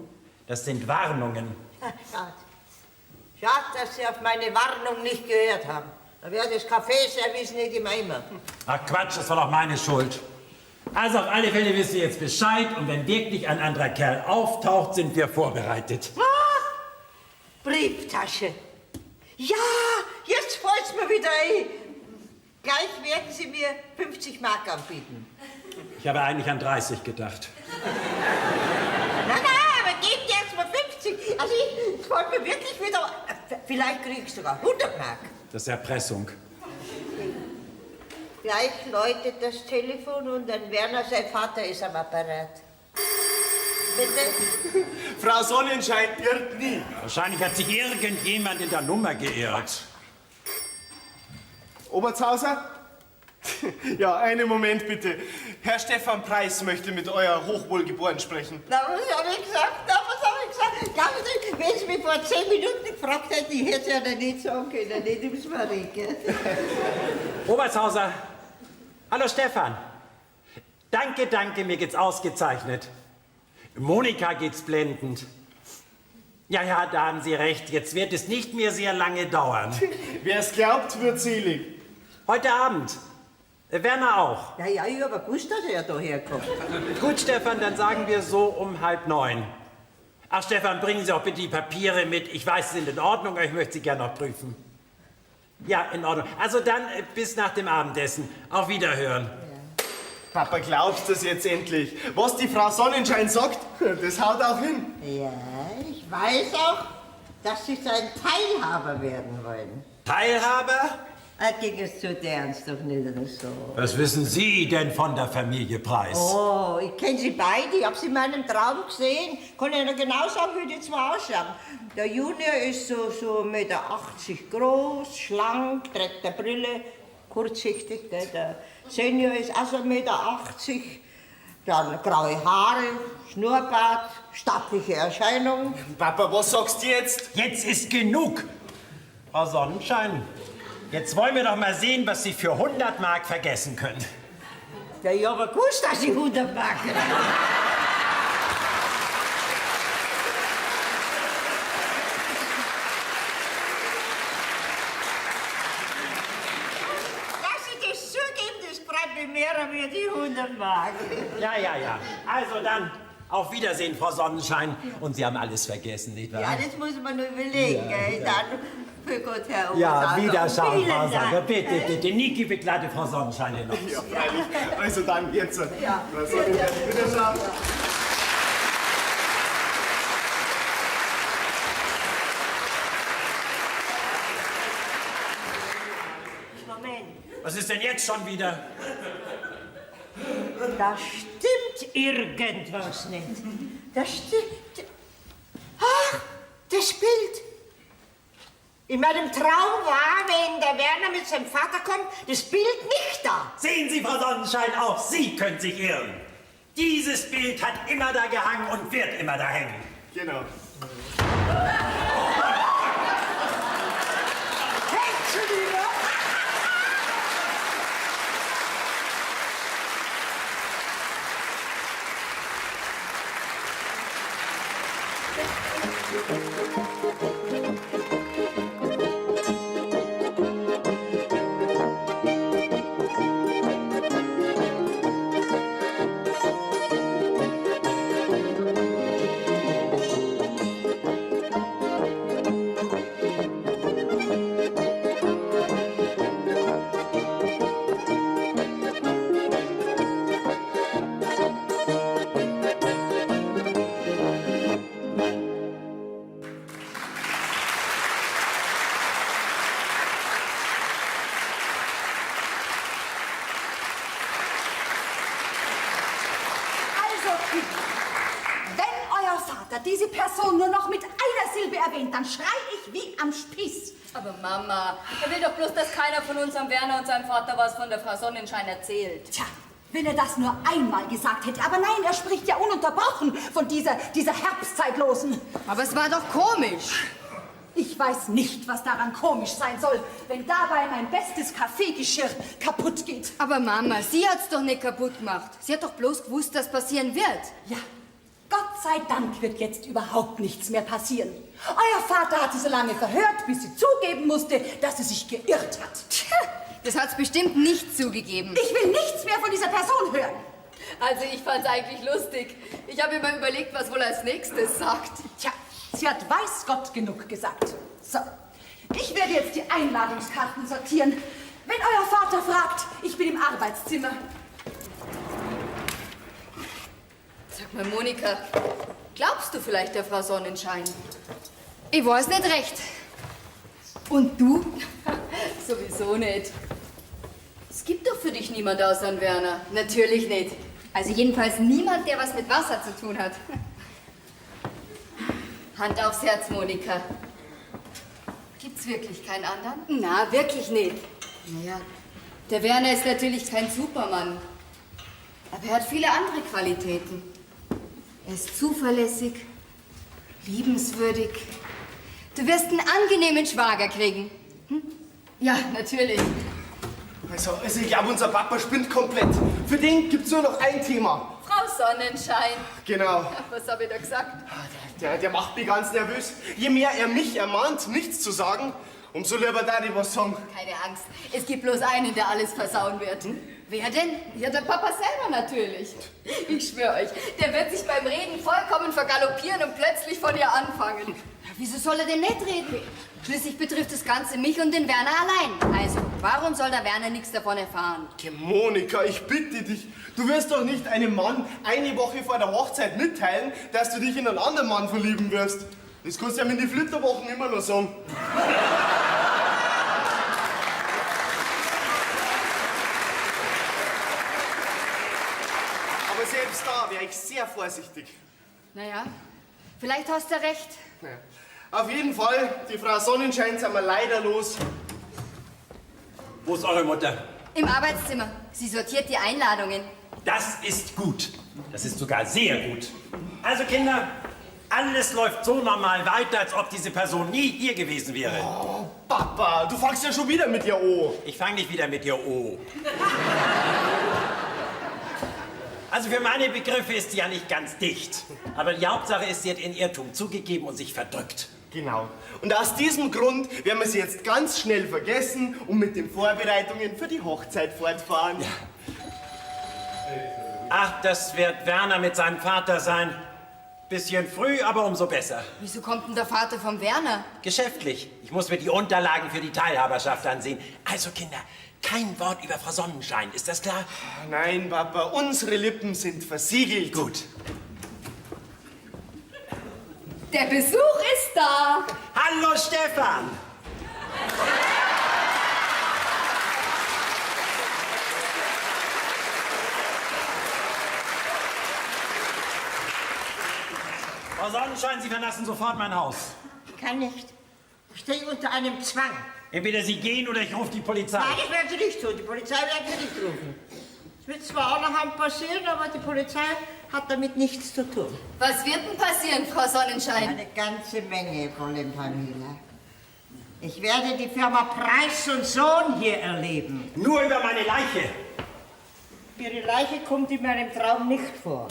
Das sind Warnungen. Schade. Schade, dass Sie auf meine Warnung nicht gehört haben. Da wäre das Kaffeeservice nicht im Eimer. Ach Quatsch, das war doch meine Schuld. Also auf alle Fälle wissen wir jetzt Bescheid und wenn wirklich ein anderer Kerl auftaucht, sind wir vorbereitet. Ah, Brieftasche. Ja, jetzt fällt's mir wieder ein. Gleich werden Sie mir 50 Mark anbieten. Ich habe eigentlich an 30 gedacht. Nein, nein, aber gebt erst mal 50. Also ich fällt mir wirklich wieder... Vielleicht krieg ich sogar 100 Mark. Das ist Erpressung. Gleich läutet das Telefon und dann Werner, sein Vater, ist am Apparat. Bitte? Frau Sonnenschein irrt nie. Wahrscheinlich hat sich irgendjemand in der Nummer geirrt. Obertshauser? Ja, einen Moment bitte. Herr Stefan Preis möchte mit euer Hochwohlgeboren sprechen. Na, was habe ich gesagt? Na, was habe ich gesagt? Glauben Sie, wenn Sie mich vor 10 Minuten gefragt hätten, ich hätte es ja noch nicht sagen können, nicht ums Verrecken. Obertshauser. Hallo Stefan. Danke, danke, mir geht's ausgezeichnet. Monika geht's blendend. Ja, ja, da haben Sie recht. Jetzt wird es nicht mehr sehr lange dauern. Wer es glaubt, wird selig. Heute Abend. Werner auch. Ja, ja, ich hab gewusst, dass er da herkommt. Gut, Stefan, dann sagen wir so um 8:30. Ach, Stefan, bringen Sie auch bitte die Papiere mit. Ich weiß, sie sind in Ordnung, aber ich möchte sie gerne noch prüfen. Ja, in Ordnung. Also dann bis nach dem Abendessen. Auf Wiederhören. Ja. Papa, glaubst du das jetzt endlich? Was die Frau Sonnenschein sagt, das haut auch hin. Ja, ich weiß auch, dass Sie sein Teilhaber werden wollen. Teilhaber? Ah, ging es zu ernst doch nicht oder so. Was wissen Sie denn von der Familie Preis? Oh, ich kenne sie beide. Ich hab sie in meinem Traum gesehen. Kann Ihnen genau sagen, wie die zwei ausschauen. Der Junior ist so 1,80 Meter groß, schlank, trägt eine Brille, kurzsichtig. Gell? Der Senior ist auch so 1,80 Meter. Dann graue Haare, Schnurrbart, stattliche Erscheinung. Papa, was sagst du jetzt? Jetzt ist genug, Frau Sonnenschein. Jetzt wollen wir doch mal sehen, was Sie für 100 Mark vergessen können. Ja, ich hab gewusst, dass ich 100 Mark. Dass Sie das zugeben, das freut mich mehr als die 100 Mark. Ja, ja, ja. Also dann, auf Wiedersehen, Frau Sonnenschein. Und Sie haben alles vergessen, nicht wahr? Ja, das muss man nur überlegen. Ja, gell? ja. Dann, für Gott, Herr Ja, Obershauser. Wiederschauen, Vielen Frau Sonnenschein. Dank. Bitte, bitte. Niki, begleite Frau Sonnenschein hinaus. Ja, freilich. Also dann, jetzt. Ja. Frau Sonnenschein, Wiederschauen. Moment. Was ist denn jetzt schon wieder? Da stimmt irgendwas nicht. Da stimmt... Ach, das Bild. In meinem Traum war, wenn der Werner mit seinem Vater kommt, das Bild nicht da. Sehen Sie, Frau Sonnenschein, auch Sie können sich irren. Dieses Bild hat immer da gehangen und wird immer da hängen. Genau. Hängt schon wieder. Also, wenn euer Vater diese Person nur noch mit einer Silbe erwähnt, dann schrei ich wie am Spieß. Aber Mama, er will doch bloß, dass keiner von uns am Werner und seinem Vater was von der Frau Sonnenschein erzählt. Tja, wenn er das nur einmal gesagt hätte. Aber nein, er spricht ja ununterbrochen von dieser Herbstzeitlosen. Aber es war doch komisch. Ich weiß nicht, was daran komisch sein soll, wenn dabei mein bestes Kaffeegeschirr kaputt geht. Aber Mama, sie hat's doch nicht kaputt gemacht. Sie hat doch bloß gewusst, dass passieren wird. Ja, Gott sei Dank wird jetzt überhaupt nichts mehr passieren. Euer Vater hat sie so lange verhört, bis sie zugeben musste, dass sie sich geirrt hat. Tja, das hat's bestimmt nicht zugegeben. Ich will nichts mehr von dieser Person hören. Also ich fand's eigentlich lustig. Ich habe mir mal überlegt, was wohl als nächstes sagt. Tja, sie hat weiß Gott genug gesagt. So, ich werde jetzt die Einladungskarten sortieren. Wenn euer Vater fragt, ich bin im Arbeitszimmer. Sag mal, Monika, glaubst du vielleicht der Frau Sonnenschein? Ich weiß nicht recht. Und du? Sowieso nicht. Es gibt doch für dich niemand außer den Werner. Natürlich nicht. Also jedenfalls niemand, der was mit Wasser zu tun hat. Hand aufs Herz, Monika. Gibt's wirklich keinen anderen? Na, wirklich nicht. Naja, der Werner ist natürlich kein Supermann. Aber er hat viele andere Qualitäten. Er ist zuverlässig, liebenswürdig. Du wirst einen angenehmen Schwager kriegen. Hm? Ja, natürlich. Also ich glaube, unser Papa spinnt komplett. Für den gibt's nur noch ein Thema. Frau Sonnenschein. Genau. Was habe ich da gesagt? Der macht mich ganz nervös. Je mehr er mich ermahnt, nichts zu sagen, umso lieber darf ich was sagen. Keine Angst, es gibt bloß einen, der alles versauen wird. Hm? Wer denn? Ja, der Papa selber natürlich. Ich schwöre euch, der wird sich beim Reden vollkommen vergaloppieren und plötzlich von ihr anfangen. Wieso soll er denn nicht reden? Schließlich betrifft das Ganze mich und den Werner allein. Also, warum soll der Werner nichts davon erfahren? Monika, ich bitte dich, du wirst doch nicht einem Mann eine Woche vor der Hochzeit mitteilen, dass du dich in einen anderen Mann verlieben wirst. Das kannst du ja mit den Flitterwochen immer noch sagen. Aber selbst da wäre ich sehr vorsichtig. Naja, vielleicht hast du recht. Naja. Auf jeden Fall, die Frau Sonnenschein sind wir leider los. Wo ist eure Mutter? Im Arbeitszimmer. Sie sortiert die Einladungen. Das ist gut. Das ist sogar sehr gut. Also Kinder, alles läuft so normal weiter, als ob diese Person nie hier gewesen wäre. Oh, Papa, du fangst ja schon wieder mit ihr O. Ich fange nicht wieder mit ihr O. Also für meine Begriffe ist sie ja nicht ganz dicht. Aber die Hauptsache ist, sie hat ihren Irrtum zugegeben und sich verdrückt. Genau. Und aus diesem Grund werden wir sie jetzt ganz schnell vergessen und mit den Vorbereitungen für die Hochzeit fortfahren. Ja. Ach, das wird Werner mit seinem Vater sein. Bisschen früh, aber umso besser. Wieso kommt denn der Vater vom Werner? Geschäftlich. Ich muss mir die Unterlagen für die Teilhaberschaft ansehen. Also Kinder, kein Wort über Frau Sonnenschein, ist das klar? Nein, Papa, unsere Lippen sind versiegelt. Gut. Der Besuch ist da. Hallo, Stefan. Frau Sonnenschein, Sie verlassen sofort mein Haus. Ich kann nicht. Ich stehe unter einem Zwang. Entweder Sie gehen oder ich rufe die Polizei. Nein, das werden Sie nicht tun. Die Polizei werden Sie nicht rufen. Es wird zwar allerhand passieren, aber die Polizei hat damit nichts zu tun. Was wird denn passieren, Frau Sonnenschein? Eine ganze Menge, Fräulein Pamela. Ich werde die Firma Preis und Sohn hier erleben. Nur über meine Leiche. Ihre Leiche kommt in meinem Traum nicht vor.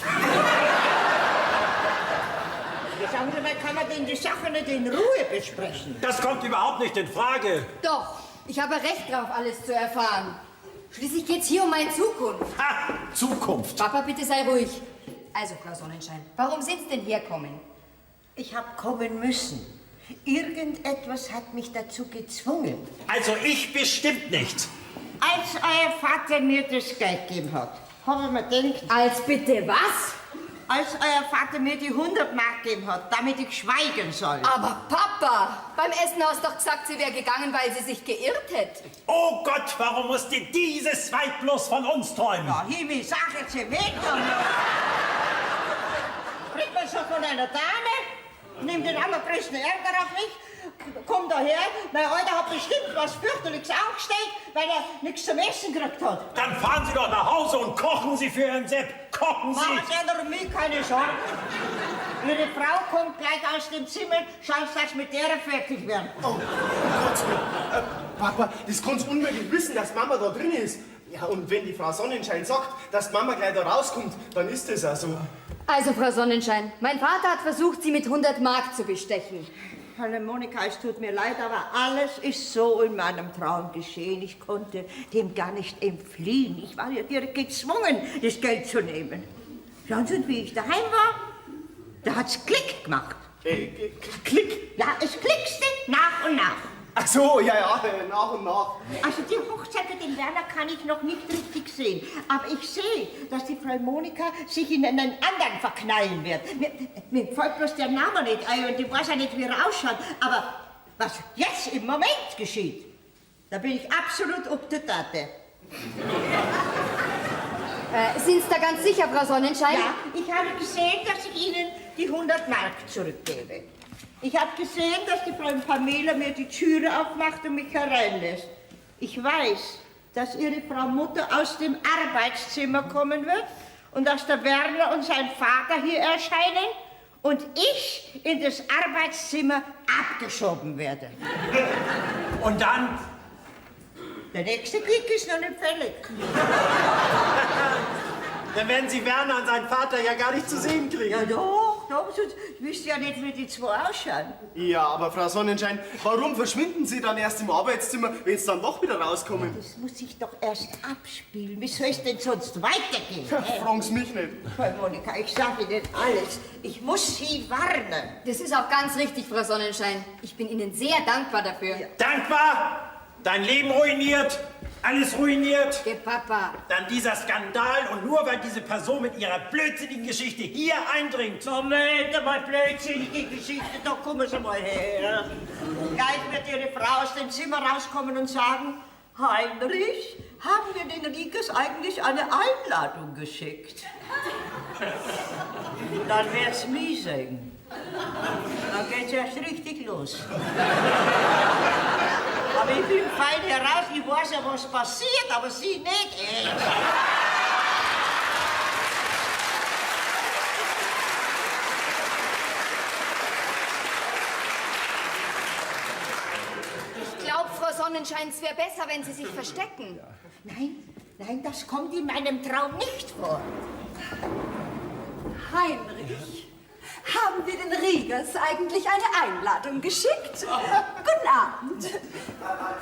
Sagen Sie mal, kann man denn die Sache nicht in Ruhe besprechen? Das kommt überhaupt nicht in Frage. Doch, ich habe Recht darauf, alles zu erfahren. Schließlich geht's hier um meine Zukunft. Ha, Zukunft. Papa, bitte sei ruhig. Also, Frau Sonnenschein, warum sind Sie denn herkommen? Ich habe kommen müssen. Irgendetwas hat mich dazu gezwungen. Also ich bestimmt nicht. Als euer Vater mir das Geld gegeben hat, habe ich mir gedacht... Als bitte was? Als euer Vater mir die 100 Mark gegeben hat, damit ich schweigen soll. Aber Papa, beim Essen hast du doch gesagt, sie wäre gegangen, weil sie sich geirrt hätte. Oh Gott, warum musste dieses Weib bloß von uns träumen? Ja, Himmel, sag jetzt hier weg. Bringt man schon von einer einer Dame, nimm den allergrößten Ärger auf mich, komm daher, mein Alter hat bestimmt was fürchterliches angestellt, weil er nichts zum Essen gekriegt hat. Dann fahren Sie doch nach Hause und kochen Sie für Herrn Sepp. Kochen Sie! Machen Sie einer um mich keine Sorgen. Ihre Frau kommt gleich aus dem Zimmer, schauen Sie, dass mit der fertig werden. Oh Gott, Papa, das kannst du unmöglich wissen, dass Mama da drin ist. Ja, und wenn die Frau Sonnenschein sagt, dass Mama gleich da rauskommt, dann ist das auch so. Also, Frau Sonnenschein, mein Vater hat versucht, Sie mit 100 Mark zu bestechen. Hallo Monika, es tut mir leid, aber alles ist so in meinem Traum geschehen. Ich konnte dem gar nicht entfliehen. Ich war ja direkt gezwungen, das Geld zu nehmen. Schauen Sie, und wie ich daheim war, da hat's Klick gemacht. Klick? Ja, es klickste nach und nach. Ach so, ja, ja, nach und nach. Also die Hochzeit mit dem Werner kann ich noch nicht richtig sehen. Aber ich sehe, dass die Frau Monika sich in einen anderen verknallen wird. Mir fällt bloß der Name nicht ein und ich weiß auch nicht, wie er ausschaut. Aber was jetzt im Moment geschieht, da bin ich absolut up to date. Sind Sie da ganz sicher, Frau Sonnenschein? Ja, ich habe gesehen, dass ich Ihnen die 100 Mark zurückgebe. Ich habe gesehen, dass die Frau Pamela mir die Türe aufmacht und mich hereinlässt. Ich weiß, dass Ihre Frau Mutter aus dem Arbeitszimmer kommen wird und dass der Werner und sein Vater hier erscheinen und ich in das Arbeitszimmer abgeschoben werde. Und dann? Der nächste Klick ist noch nicht fällig. Dann werden Sie Werner und seinen Vater ja gar nicht zu sehen kriegen. Ja doch, doch, sonst wüsste ja nicht, wie die zwei ausschauen. Ja, aber Frau Sonnenschein, warum verschwinden Sie dann erst im Arbeitszimmer, wenn Sie dann doch wieder rauskommen? Ja, das muss ich doch erst abspielen. Wie soll es denn sonst weitergehen? Ja, fragen Sie mich nicht. Frau Monika, ich sage Ihnen alles. Ich muss Sie warnen. Das ist auch ganz richtig, Frau Sonnenschein. Ich bin Ihnen sehr dankbar dafür. Ja. Dankbar? Dein Leben ruiniert? Alles ruiniert. Geh, Papa. Dann dieser Skandal und nur weil diese Person mit ihrer blödsinnigen Geschichte hier eindringt. Moment einmal, blödsinnige Geschichte, da kommen Sie mal her. Gleich wird Ihre Frau aus dem Zimmer rauskommen und sagen, Heinrich, haben wir den Riekes eigentlich eine Einladung geschickt? Dann wird's mich sein. Dann geht's erst richtig los. Aber ich bin fein heraus, ich weiß ja, was passiert, aber Sie nicht. Ich glaube, Frau Sonnenschein, es wäre besser, wenn Sie sich verstecken. Nein, nein, das kommt in meinem Traum nicht vor. Heinrich, haben wir den Riegers eigentlich eine Einladung geschickt? Guten Abend. Ah!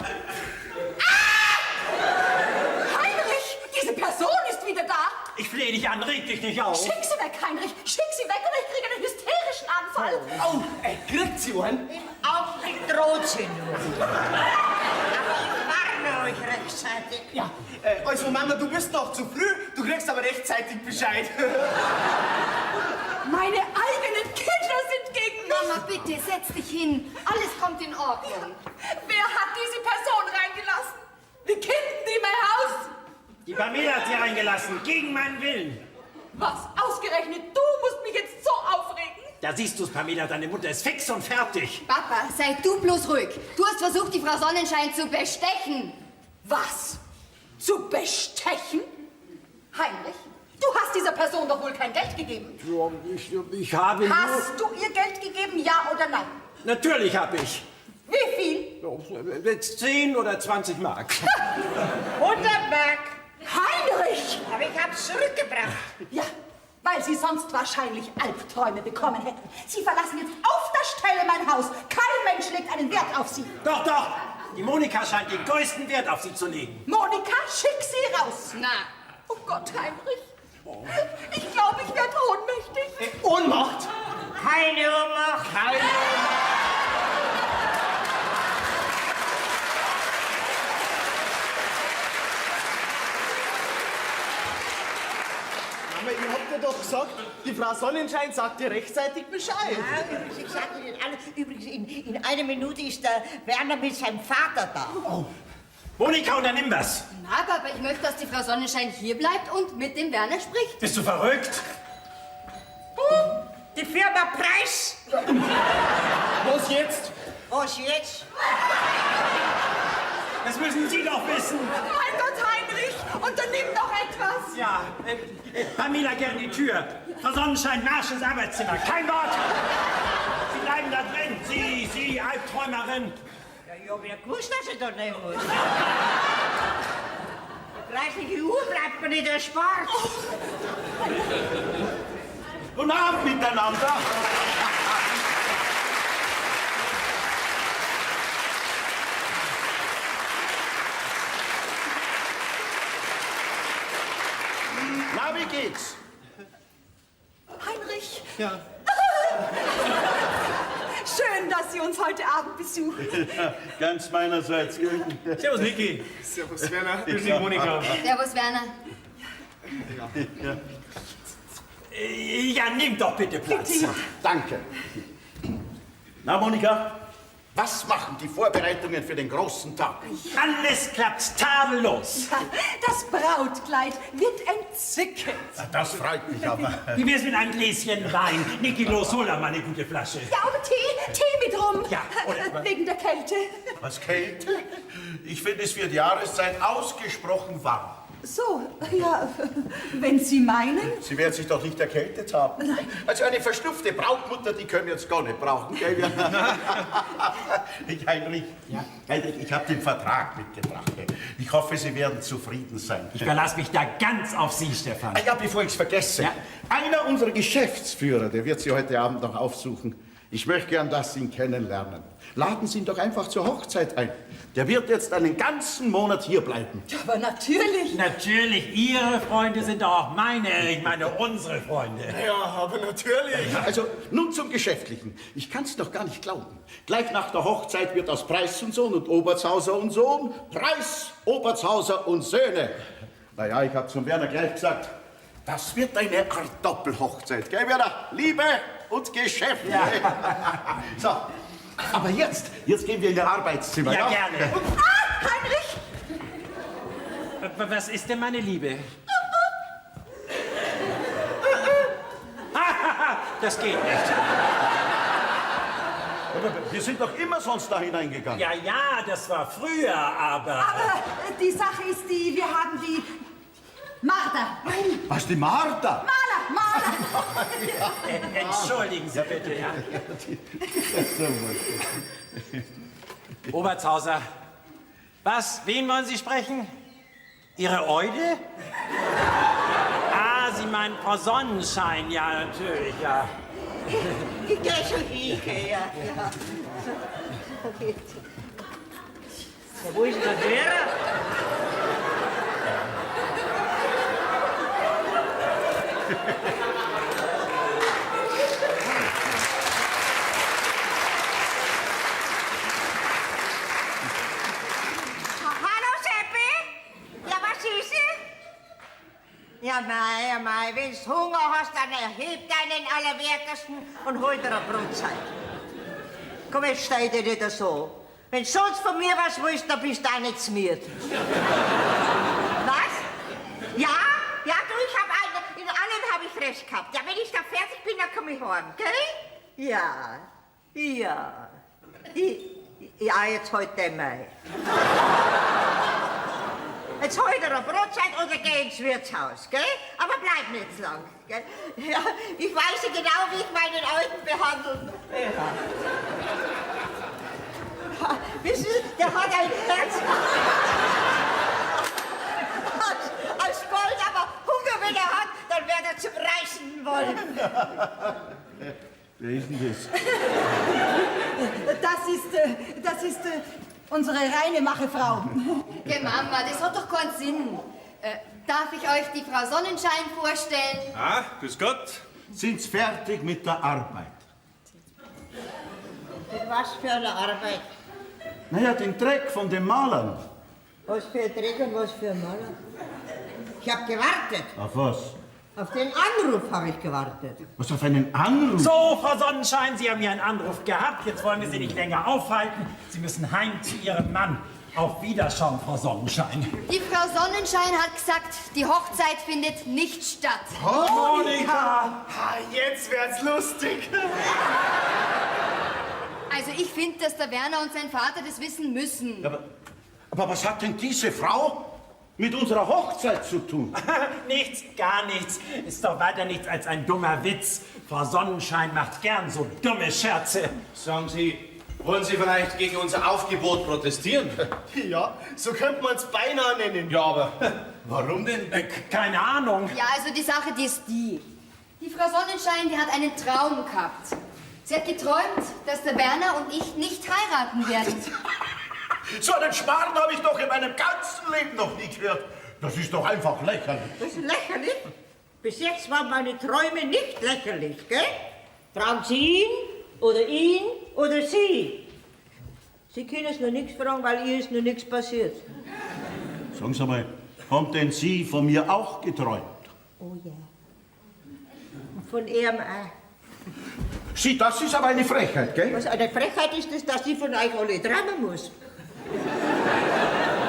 Heinrich, diese Person ist wieder da. Ich flehe dich an, reg dich nicht auf. Schick sie weg, Heinrich, schick sie weg oder ich kriege einen hysterischen Anfall. Oh, kriegt sie einen? Im Augenblick droht sie nur. Aber ich warne euch rechtzeitig. Ja, also Mama, du bist noch zu früh, du kriegst aber rechtzeitig Bescheid. Meine eigenen Kinder sind gegen mich. Mama, bitte, setz dich hin. Alles kommt in Ordnung. Wer hat diese Person reingelassen? Wie kinden die mein Haus? Die Pamela hat sie reingelassen, gegen meinen Willen. Was? Ausgerechnet du musst mich jetzt so aufregen? Da siehst du's, Pamela, deine Mutter ist fix und fertig. Papa, sei du bloß ruhig. Du hast versucht, die Frau Sonnenschein zu bestechen. Was? Zu bestechen? Heinrich? Du hast dieser Person doch wohl kein Geld gegeben. Ja, ich habe nur... Hast du ihr Geld gegeben, ja oder nein? Natürlich habe ich. Wie viel? 10 oder 20 Mark. 100 Mark. Heinrich! Aber ich hab's zurückgebracht. Ja, weil Sie sonst wahrscheinlich Albträume bekommen hätten. Sie verlassen jetzt auf der Stelle mein Haus. Kein Mensch legt einen Wert auf Sie. Doch, doch. Die Monika scheint den größten Wert auf Sie zu legen. Monika, schick sie raus. Na. Oh Gott, Heinrich. Ich glaube, ich werde ohnmächtig. Ohnmacht? Keine Ohnmacht. Keine Ohnmacht. Mama, ich hab dir doch gesagt, die Frau Sonnenschein sagt dir rechtzeitig Bescheid. Ja, übrigens, ich sag Ihnen alles. Übrigens, in einer Minute ist der Werner mit seinem Vater da. Oh. Monika, unternimm was. Na, Papa, ich möchte, dass die Frau Sonnenschein hier bleibt und mit dem Werner spricht. Bist du verrückt? Die Firma Preis. Was jetzt? Was jetzt? Das müssen Sie doch wissen. Mein Gott, Heinrich, unternimm doch etwas. Ja, Pamela, gern die Tür. Frau Sonnenschein, Marsch ins Arbeitszimmer. Kein Wort. Sie bleiben da drin. Sie, Sie, Albträumerin. Ja, ich hab ja gewusst, dass ich da nicht muss. Die 30 Uhr bleibt mir nicht erspart. Guten Abend miteinander. Na, wie geht's? Heinrich. Ja. Schön, dass Sie uns heute Abend besuchen. Ganz meinerseits. Servus, Niki. Servus, Werner. Grüß dich, Monika. Servus, Werner. Ja. Ja, nimm doch bitte Platz. Danke. Na, Monika, was machen die Vorbereitungen für den großen Tag? Alles klappt tadellos. Das Brautkleid wird entzückend. Das freut mich aber. Wie wär's mit einem Gläschen Wein? Niki, los, hol da mal eine gute Flasche. Ja, aber Tee, Tee mit rum. Ja, oder? Wegen der Kälte. Was, Kälte? Ich finde, es wird Jahreszeit ausgesprochen warm. So, ja, wenn Sie meinen. Sie werden sich doch nicht erkältet haben. Nein. Also eine verschnupfte Brautmutter, die können wir jetzt gar nicht brauchen, gell? Ich, Heinrich, ja? Heinrich, ich habe den Vertrag mitgebracht. Ich hoffe, Sie werden zufrieden sein. Ich verlasse mich da ganz auf Sie, Stefan. Ah ja, bevor ich's vergesse. Ja? Einer unserer Geschäftsführer, der wird Sie heute Abend noch aufsuchen. Ich möchte gern, dass Sie ihn kennenlernen. Laden Sie ihn doch einfach zur Hochzeit ein. Der wird jetzt einen ganzen Monat hier bleiben. Ja, aber natürlich. Natürlich, Ihre Freunde sind doch auch meine, ich meine unsere Freunde. Ja, aber natürlich. Also, nun zum Geschäftlichen. Ich kann's doch gar nicht glauben. Gleich nach der Hochzeit wird aus Preis und Sohn und Obertshauser und Sohn Preis, Obertshauser und Söhne. Na ja, ich hab zum Werner gleich gesagt, das wird eine Art Doppelhochzeit, gell, Werner? Liebe und Geschäft. Ja. So, aber jetzt gehen wir in Ihr Arbeitszimmer. Ja, gerne. Ah, Heinrich! Was ist denn, meine Liebe? Das geht nicht. Aber wir sind doch immer sonst da hineingegangen. Ja, ja, das war früher, aber... Aber die Sache ist die, wir haben die... Martha! Nein. Was, die Martha? Maler, Maler! Entschuldigen Sie bitte, ja. Obertshauser, was, wen wollen Sie sprechen? Ihre Eude? Ah, Sie meinen Frau Sonnenschein, ja, natürlich, ja. Ich geh schon hin, ja. Ja. Wo ist denn der Lehrer? Hallo, Seppi? Ja, was ist es? Ja, mei, ja, mei, wenn du Hunger hast, dann erheb deinen Allerwertesten und hol dir eine Brotzeit. Komm, jetzt stell dich nicht so. Wenn du sonst von mir was willst, dann bist du auch nicht zu mir. Was? Ja? Ja, du, ich hab einen, in allem hab ich recht gehabt. Ja, wenn ich da fertig bin, dann komm ich heim, gell? Ja, ja. Ja, jetzt heute mal. Jetzt hol dir eine Brotzeit oder geh ins Wirtshaus, gell? Aber bleib nicht zu lang, gell? Ja, ich weiß ja genau, wie ich meinen Alten behandle. Ja. Wissen Sie, der hat ein Herz als Gold, aber Hunger, wenn er hat, dann wird er zum Reißen wollen. Wer ist denn das? Das ist unsere reine Machefrau. Geh, Mama, das hat doch keinen Sinn. Darf ich euch die Frau Sonnenschein vorstellen? Ah, grüß Gott. Sind's fertig mit der Arbeit? Mit was für eine Arbeit? Naja, den Dreck von den Malern. Was für ein Dreck und was für ein Maler? Ich hab gewartet. Auf was? Auf den Anruf habe ich gewartet. Was, auf einen Anruf? So, Frau Sonnenschein, Sie haben ja einen Anruf gehabt. Jetzt wollen wir Sie nicht länger aufhalten. Sie müssen heim zu Ihrem Mann. Auf Wiederschauen, Frau Sonnenschein. Die Frau Sonnenschein hat gesagt, die Hochzeit findet nicht statt. Monika! Ah, jetzt wird's lustig. Also ich finde, dass der Werner und sein Vater das wissen müssen. Aber was hat denn diese Frau mit unserer Hochzeit zu tun? Nichts, gar nichts. Ist doch weiter nichts als ein dummer Witz. Frau Sonnenschein macht gern so dumme Scherze. Sagen Sie, wollen Sie vielleicht gegen unser Aufgebot protestieren? Ja, so könnte man's beinahe nennen. Ja, aber warum denn? Keine Ahnung. Ja, also die Sache, die ist die. Die Frau Sonnenschein, die hat einen Traum gehabt. Sie hat geträumt, dass der Werner und ich nicht heiraten werden. So einen Schmarrn habe ich doch in meinem ganzen Leben noch nie gehört. Das ist doch einfach lächerlich. Das ist lächerlich. Bis jetzt waren meine Träume nicht lächerlich, gell? Fragen Sie ihn oder ihn oder sie. Sie können es noch nichts fragen, weil ihr ist noch nichts passiert. Sagen Sie mal, haben denn Sie von mir auch geträumt? Oh ja. Und von ihm auch. Sie, das ist aber eine Frechheit, gell? Was eine Frechheit ist es, dass ich von euch alle träumen muss.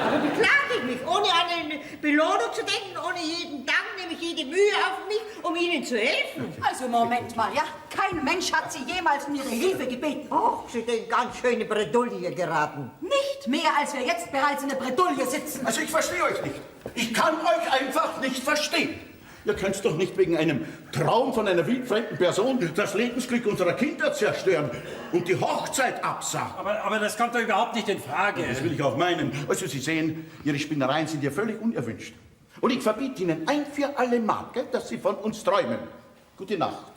Aber beklage ich mich, ohne an eine Belohnung zu denken, ohne jeden Dank nehme ich jede Mühe auf mich, um Ihnen zu helfen. Also Moment mal, ja? Kein Mensch hat Sie jemals um Ihre Hilfe gebeten. Och, Sie sind in ganz schöne Bredouille geraten. Nicht mehr, als wir jetzt bereits in der Bredouille sitzen. Also ich verstehe euch nicht. Ich kann euch einfach nicht verstehen. Ihr könnt doch nicht wegen einem Traum von einer wildfremden Person das Lebensglück unserer Kinder zerstören und die Hochzeit absagen. Aber das kommt doch überhaupt nicht in Frage. Das will ich auch meinen. Also Sie sehen, Ihre Spinnereien sind ja völlig unerwünscht. Und ich verbiete Ihnen ein für alle Mal, gell, dass Sie von uns träumen. Gute Nacht.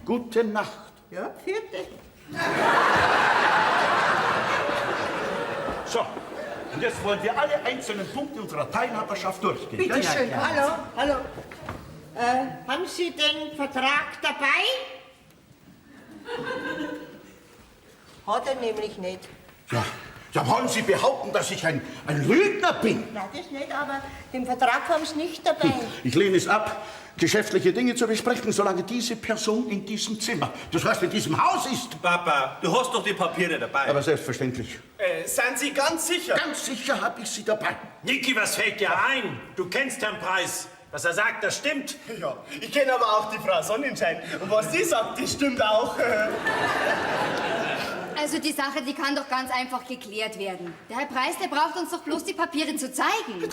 Gute Nacht. Ja, vierte. So, und jetzt wollen wir alle einzelnen Punkte unserer Teilhaberschaft durchgehen. Bitte gell? schön. Hallo, hallo. Haben Sie den Vertrag dabei? Hat er nämlich nicht. Ja, ja, wollen Sie behaupten, dass ich ein Lügner bin? Nein, das nicht, aber den Vertrag haben Sie nicht dabei. Ich lehne es ab, geschäftliche Dinge zu besprechen, solange diese Person in diesem Zimmer, das heißt in diesem Haus ist. Papa, du hast doch die Papiere dabei. Aber selbstverständlich. Sind Sie ganz sicher? Ganz sicher habe ich sie dabei. Niki, was fällt dir ein? Du kennst Herrn Preis. Was er sagt, das stimmt. Ja, ich kenne aber auch die Frau Sonnenschein. Und was die sagt, das stimmt auch. Also die Sache, die kann doch ganz einfach geklärt werden. Der Herr Preis, der braucht uns doch bloß die Papiere zu zeigen.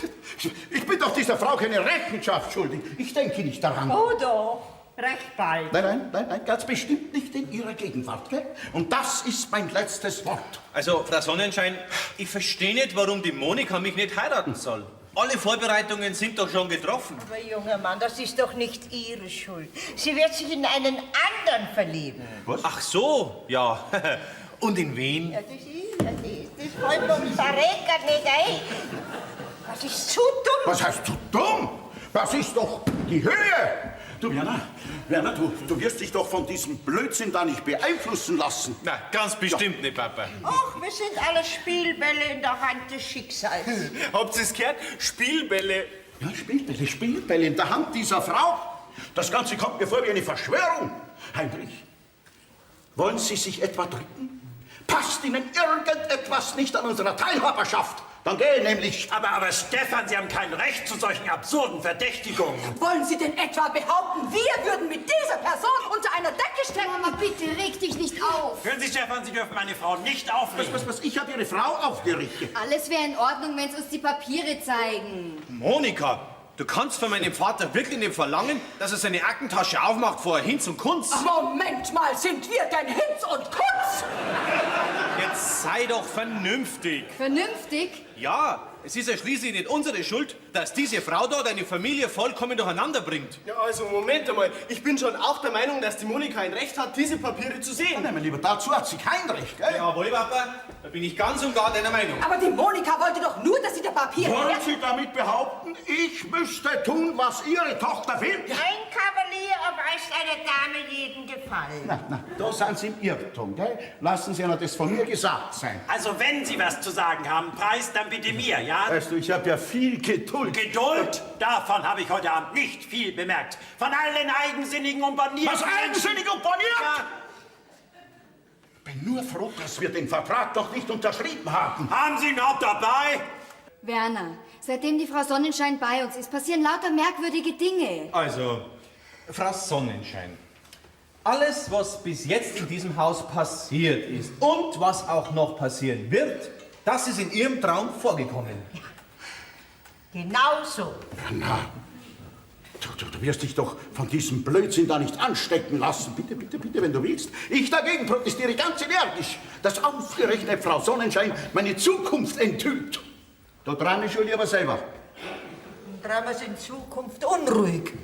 Ich bin doch dieser Frau keine Rechenschaft schuldig. Ich denke nicht daran. Oh doch, recht bald. Nein, nein, nein, nein, ganz bestimmt nicht in Ihrer Gegenwart, gell? Und das ist mein letztes Wort. Also, Frau Sonnenschein, ich verstehe nicht, warum die Monika mich nicht heiraten soll. Alle Vorbereitungen sind doch schon getroffen. Aber junger Mann, das ist doch nicht Ihre Schuld. Sie wird sich in einen anderen verlieben. Was? Ach so, ja. Und in wen? Ja, das ist, das fällt mir ums Verrecken nicht ein. Das ist zu dumm. Was heißt zu dumm? Das ist doch die Höhe. Du, Werner, Werner, du wirst dich doch von diesem Blödsinn da nicht beeinflussen lassen. Na, ganz bestimmt nicht, Papa. Och, wir sind alle Spielbälle in der Hand des Schicksals. Habt ihr's gehört? Spielbälle. Ja, Spielbälle, Spielbälle in der Hand dieser Frau. Das Ganze kommt mir vor wie eine Verschwörung. Heinrich, wollen Sie sich etwa drücken? Passt Ihnen irgendetwas nicht an unserer Teilhaberschaft? Dann gehe nämlich. Aber Stefan, Sie haben kein Recht zu solchen absurden Verdächtigungen. Wollen Sie denn etwa behaupten, wir würden mit dieser Person unter einer Decke stecken? Mama, bitte reg dich nicht auf. Hören Sie, Stefan, Sie dürfen meine Frau nicht aufregen. Was? Ich habe Ihre Frau aufgerichtet. Alles wäre in Ordnung, wenn sie uns die Papiere zeigen. Monika, du kannst von meinem Vater wirklich nicht verlangen, dass er seine Aktentasche aufmacht vor Hinz und Kunz. Ach, Moment mal, sind wir denn Hinz und Kunz? Jetzt sei doch vernünftig. Vernünftig? Ja, es ist ja schließlich nicht unsere Schuld, dass diese Frau dort eine Familie vollkommen durcheinander bringt. Ja, also Moment einmal. Ich bin schon auch der Meinung, dass die Monika ein Recht hat, diese Papiere zu sehen. Nein, mein Lieber, dazu hat sie kein Recht, gell? Jawohl, Papa, da bin ich ganz und gar deiner Meinung. Aber die Monika wollte doch nur, dass sie die Papiere... Wollen Sie damit behaupten, ich müsste tun, was Ihre Tochter will? Ein Kavalier erweist einer Dame jeden Gefallen. Na, na, da sind Sie im Irrtum, gell? Lassen Sie einer das von mir gesagt sein. Also, wenn Sie was zu sagen haben, Preis, dann bitte mir, ja? Weißt du, ich habe ja viel Geduld. Geduld? Davon habe ich heute Abend nicht viel bemerkt. Von allen eigensinnigen und bornierten... Was eigensinnig und borniert? Ja. bin nur froh, dass wir den Vertrag noch nicht unterschrieben haben. Haben Sie ihn auch dabei? Werner, seitdem die Frau Sonnenschein bei uns ist, passieren lauter merkwürdige Dinge. Also, Frau Sonnenschein, alles, was bis jetzt in diesem Haus passiert ist und was auch noch passieren wird, das ist in Ihrem Traum vorgekommen. Genau so. Na, du wirst dich doch von diesem Blödsinn da nicht anstecken lassen. Bitte, bitte, bitte, wenn du willst. Ich dagegen protestiere ganz energisch, dass ausgerechnet Frau Sonnenschein meine Zukunft enthüllt. Da dran ist schon lieber selber. Und Traum ist in Zukunft unruhig.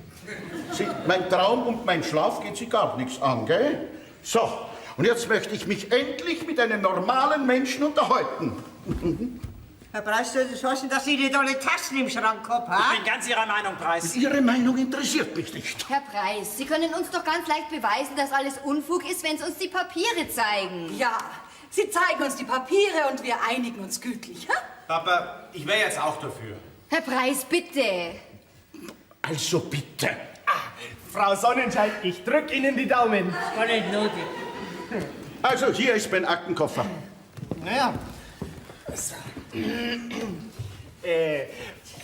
Sie, mein Traum und mein Schlaf geht sie gar nichts an, gell? So, und jetzt möchte ich mich endlich mit einem normalen Menschen unterhalten. Herr Preis, soll das heißen, dass ich nicht alle Tassen im Schrank hab, ha? Ich bin ganz Ihrer Meinung, Preis. Ihre Meinung interessiert mich nicht. Herr Preis, Sie können uns doch ganz leicht beweisen, dass alles Unfug ist, wenn Sie uns die Papiere zeigen. Ja, Sie zeigen uns die Papiere und wir einigen uns gütlich. Ha? Papa, ich wäre jetzt auch dafür. Herr Preis, bitte. Also bitte. Frau Sonnenschein, ich drück Ihnen die Daumen. Das war nicht nötig. Also hier ist mein Aktenkoffer. Naja.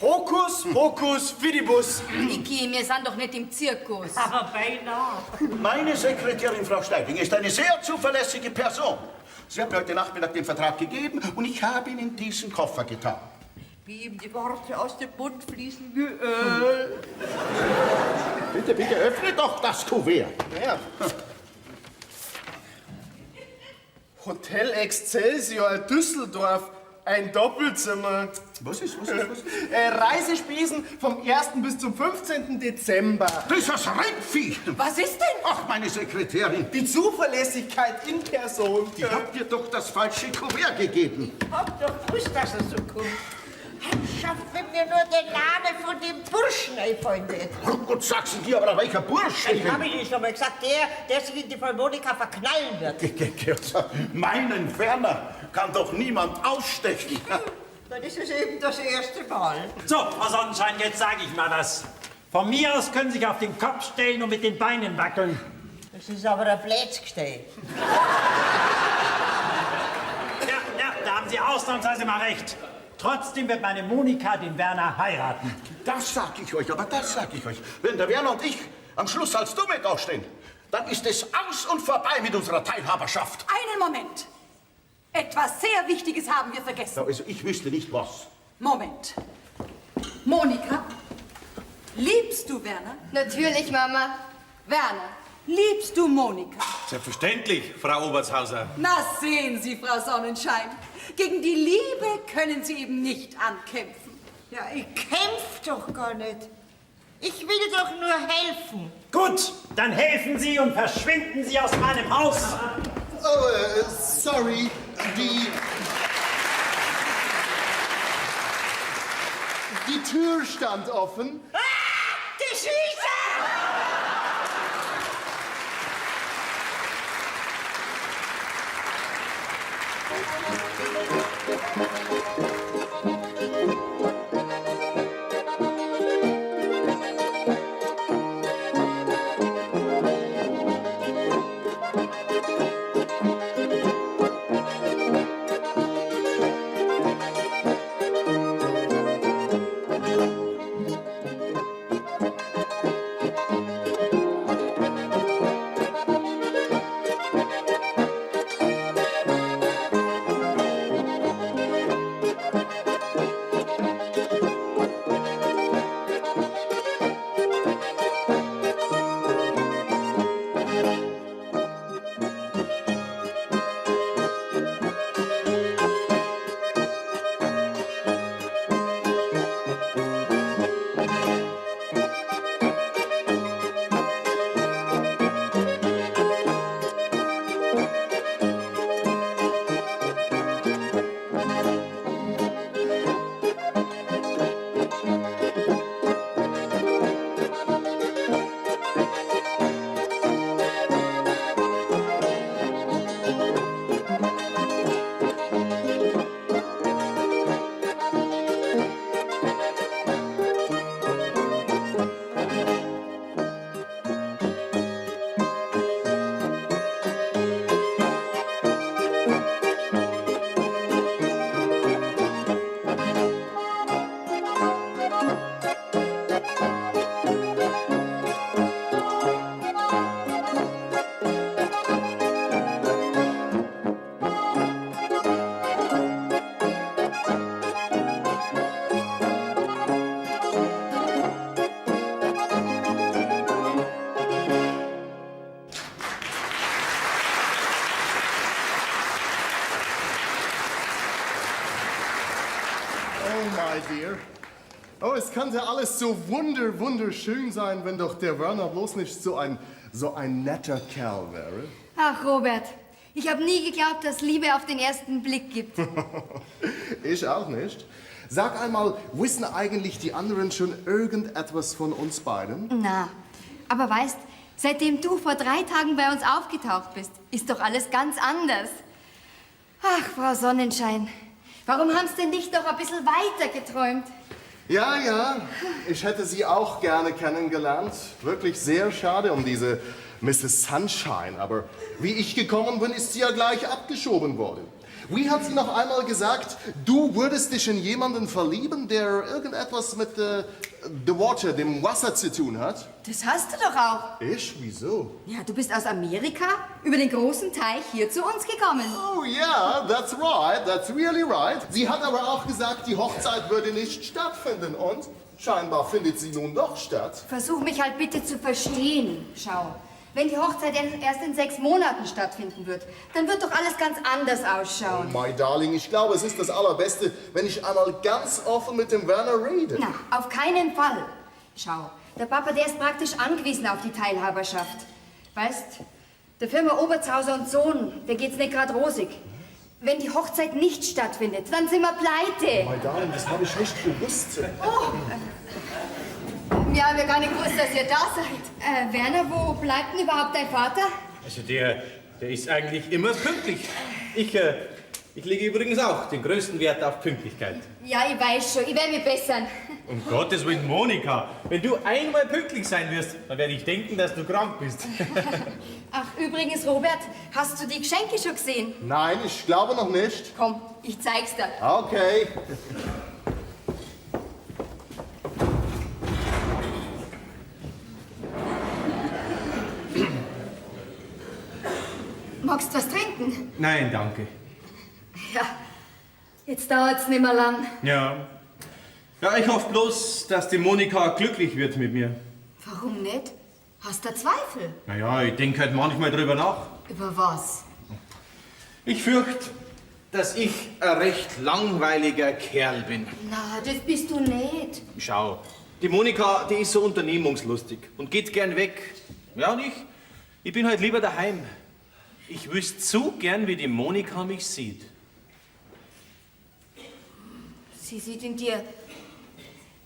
Hokus Pokus Fidibus. Niki, wir sind doch nicht im Zirkus. Aber beinahe. Meine Sekretärin, Frau Steiding, ist eine sehr zuverlässige Person. Sie hat mir heute Nachmittag den Vertrag gegeben und ich habe ihn in diesen Koffer getan. Wie ihm die Worte aus dem Mund fließen wie Öl. Bitte, bitte, öffne doch das Kuvert. Naja. Hotel Excelsior Düsseldorf, ein Doppelzimmer. Was ist, was ist, was ist? Reisespesen vom 1. bis zum 15. Dezember. Das ist das Rennvieh. Was ist denn? Ach, meine Sekretärin, Die Zuverlässigkeit in Person. die hat mir doch das falsche Kuvert gegeben. Hab doch gewusst, dass er so kommt. Herrschaft, wenn mir nur der Name von dem Burschen einfallen wird. Gott, sagst du dir, aber welcher Bursche Ich denn? habe Ihnen schon mal gesagt, der sich in die Frau Monika verknallen wird. Meinen Werner kann doch niemand ausstechen. Dann ist es eben das erste Mal. So, Frau Sonnenschein, jetzt sage ich mal was. Von mir aus können Sie sich auf den Kopf stellen und mit den Beinen wackeln. Das ist aber ein Blätzgestell. Ja, ja, da haben Sie ausnahmsweise mal recht. Trotzdem wird meine Monika den Werner heiraten. Das sag ich euch, aber das sag ich euch. Wenn der Werner und ich am Schluss als Dumme dastehen, dann ist es aus und vorbei mit unserer Teilhaberschaft. Einen Moment. Etwas sehr Wichtiges haben wir vergessen. Ja, also ich wüsste nicht was. Moment. Monika, liebst du Werner? Natürlich, Mama. Werner. Liebst du Monika? Selbstverständlich, Frau Obertshauser. Na sehen Sie, Frau Sonnenschein. Gegen die Liebe können Sie eben nicht ankämpfen. Ja, ich kämpf doch gar nicht. Ich will doch nur helfen. Gut, dann helfen Sie und verschwinden Sie aus meinem Haus. Oh, sorry. Die Tür stand offen. Ah, die Schieße! Thank my dear. Oh, es könnte alles so wunderschön sein, wenn doch der Werner bloß nicht so ein netter Kerl wäre. Ach, Robert, ich habe nie geglaubt, dass Liebe auf den ersten Blick gibt. Ich auch nicht. Sag einmal, wissen eigentlich die anderen schon irgendetwas von uns beiden? Na, aber weißt, seitdem du vor 3 Tagen bei uns aufgetaucht bist, ist doch alles ganz anders. Ach, Frau Sonnenschein, warum haben's denn nicht noch ein bisschen weiter geträumt? Ja, ja, ich hätte sie auch gerne kennengelernt. Wirklich sehr schade um diese Mrs. Sunshine, aber wie ich gekommen bin, ist sie ja gleich abgeschoben worden. Wie hat sie noch einmal gesagt, du würdest dich in jemanden verlieben, der irgendetwas mit the water, dem Wasser zu tun hat? Das hast du doch auch. Ich? Wieso? Ja, du bist aus Amerika über den großen Teich hier zu uns gekommen. Oh yeah, that's right, that's really right. Sie hat aber auch gesagt, die Hochzeit würde nicht stattfinden und scheinbar findet sie nun doch statt. Versuch mich halt bitte zu verstehen, schau. Wenn die Hochzeit erst in 6 Monaten stattfinden wird, dann wird doch alles ganz anders ausschauen. Oh, my darling, ich glaube, es ist das Allerbeste, wenn ich einmal ganz offen mit dem Werner rede. Na, auf keinen Fall. Schau, der Papa, der ist praktisch angewiesen auf die Teilhaberschaft. Weißt, der Firma Obertshauser und Sohn, der geht's nicht grad rosig. Wenn die Hochzeit nicht stattfindet, dann sind wir pleite. Oh, my darling, das habe ich nicht gewusst. Oh. Ja, wir haben gar nicht gewusst, dass ihr da seid. Werner, wo bleibt denn überhaupt dein Vater? Also der ist eigentlich immer pünktlich. Ich lege übrigens auch den größten Wert auf Pünktlichkeit. Ja, ich weiß schon. Ich werde mich bessern. Um Gottes Willen, Monika. Wenn du einmal pünktlich sein wirst, dann werde ich denken, dass du krank bist. Ach, übrigens, Robert, hast du die Geschenke schon gesehen? Nein, ich glaube noch nicht. Komm, ich zeig's dir. Okay. Magst du was trinken? Nein, danke. Ja, jetzt dauert's nicht mehr lang. Ja. Ja, ich hoffe bloß, dass die Monika glücklich wird mit mir. Warum nicht? Hast du Zweifel? Naja, ich denke halt manchmal drüber nach. Über was? Ich fürchte, dass ich ein recht langweiliger Kerl bin. Na, das bist du nicht. Schau, die Monika, die ist so unternehmungslustig und geht gern weg. Ja, und ich bin halt lieber daheim. Ich wüsste zu gern, wie die Monika mich sieht. Sie sieht in dir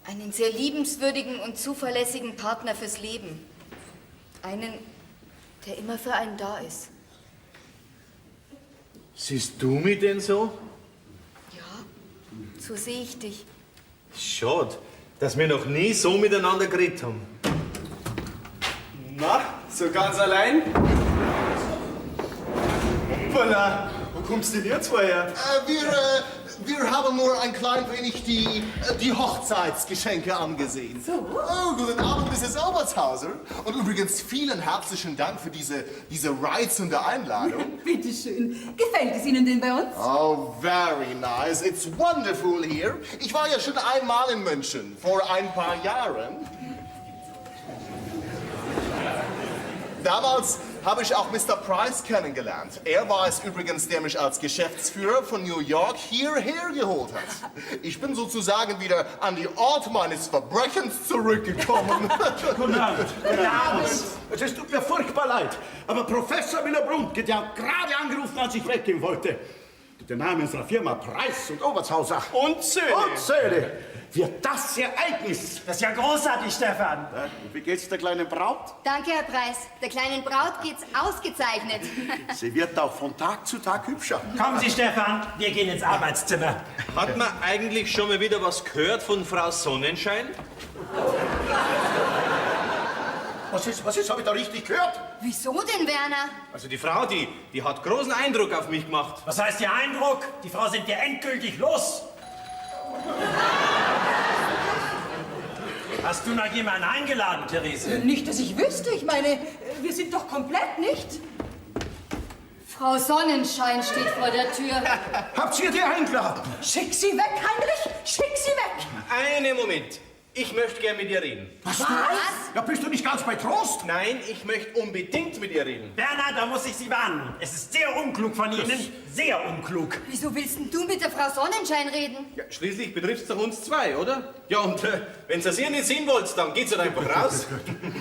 einen sehr liebenswürdigen und zuverlässigen Partner fürs Leben. Einen, der immer für einen da ist. Siehst du mich denn so? Ja, so sehe ich dich. Schade, dass wir noch nie so miteinander geredet haben. Na, so ganz allein? Hoppala, wo kommst denn ihr zwei her? Wir haben nur ein klein wenig die Hochzeitsgeschenke angesehen. So? Oh, guten Abend, Mrs. Obertshauser. Und übrigens vielen herzlichen Dank für diese reizende Einladung. Bitte schön. Gefällt es Ihnen denn bei uns? Oh, very nice. It's wonderful here. Ich war ja schon einmal in München, vor ein paar Jahren. Damals habe ich auch Mr. Price kennengelernt. Er war es übrigens, der mich als Geschäftsführer von New York hierher geholt hat. Ich bin sozusagen wieder an die Ort meines Verbrechens zurückgekommen. Guten Abend. Guten Abend. Es tut mir furchtbar leid, aber Professor Müller-Brunke, der hat gerade angerufen, als ich weggehen wollte. Der Name unserer Firma Preis und Obertshauser. Und Söhne. Und Söhne. Wird das Ereignis. Das ist ja großartig, Stefan. Ja, und wie geht's der kleinen Braut? Danke, Herr Preis. Der kleinen Braut geht's ausgezeichnet. Sie wird auch von Tag zu Tag hübscher. Kommen Sie, Stefan, wir gehen ins Arbeitszimmer. Hat man eigentlich schon mal wieder was gehört von Frau Sonnenschein? Was ist? Habe ich da richtig gehört? Wieso denn, Werner? Also die Frau, die hat großen Eindruck auf mich gemacht. Was heißt der Eindruck? Die Frau sind ja endgültig los. Hast du noch jemanden eingeladen, Therese? Nicht, dass ich wüsste. Ich meine, wir sind doch komplett, nicht? Frau Sonnenschein steht vor der Tür. Habt ihr die eingeladen? Schick sie weg, Heinrich! Schick sie weg! Einen Moment. Ich möchte gern mit ihr reden. Was? Was? Ja, bist du nicht ganz bei Trost? Nein, ich möchte unbedingt mit ihr reden. Werner, da muss ich Sie warnen. Es ist sehr unklug von Ihnen. Sehr unklug. Wieso willst denn du mit der Frau Sonnenschein reden? Ja, schließlich betrifft's doch uns zwei, oder? Ja, und wenn ihr ihr nicht sehen wollt, dann geht's halt einfach raus.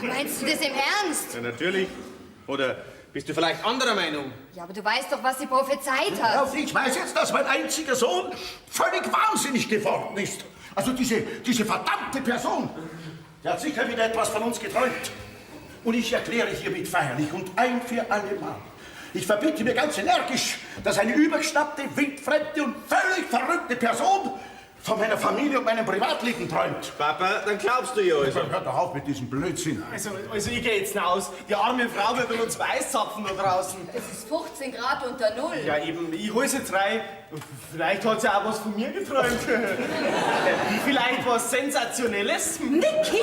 Meinst du das im Ernst? Ja, natürlich. Oder bist du vielleicht anderer Meinung? Ja, aber du weißt doch, was sie prophezeit hat. Ja, ich weiß jetzt, dass mein einziger Sohn völlig wahnsinnig geworden ist. Also diese verdammte Person, die hat sicher wieder etwas von uns geträumt. Und ich erkläre hiermit feierlich und ein für alle Mal. Ich verbitte mir ganz energisch, dass eine übergeschnappte, wildfremde und völlig verrückte Person von meiner Familie und meinem Privatleben träumt. Papa, dann glaubst du ja also. Hör doch auf mit diesem Blödsinn. Also ich gehe jetzt raus. Die arme Frau wird uns Weißzapfen da draußen. Es ist 15 Grad unter Null. Ja eben, ich hol's jetzt rein. Vielleicht hat sie auch was von mir geträumt. Vielleicht was Sensationelles. Niki,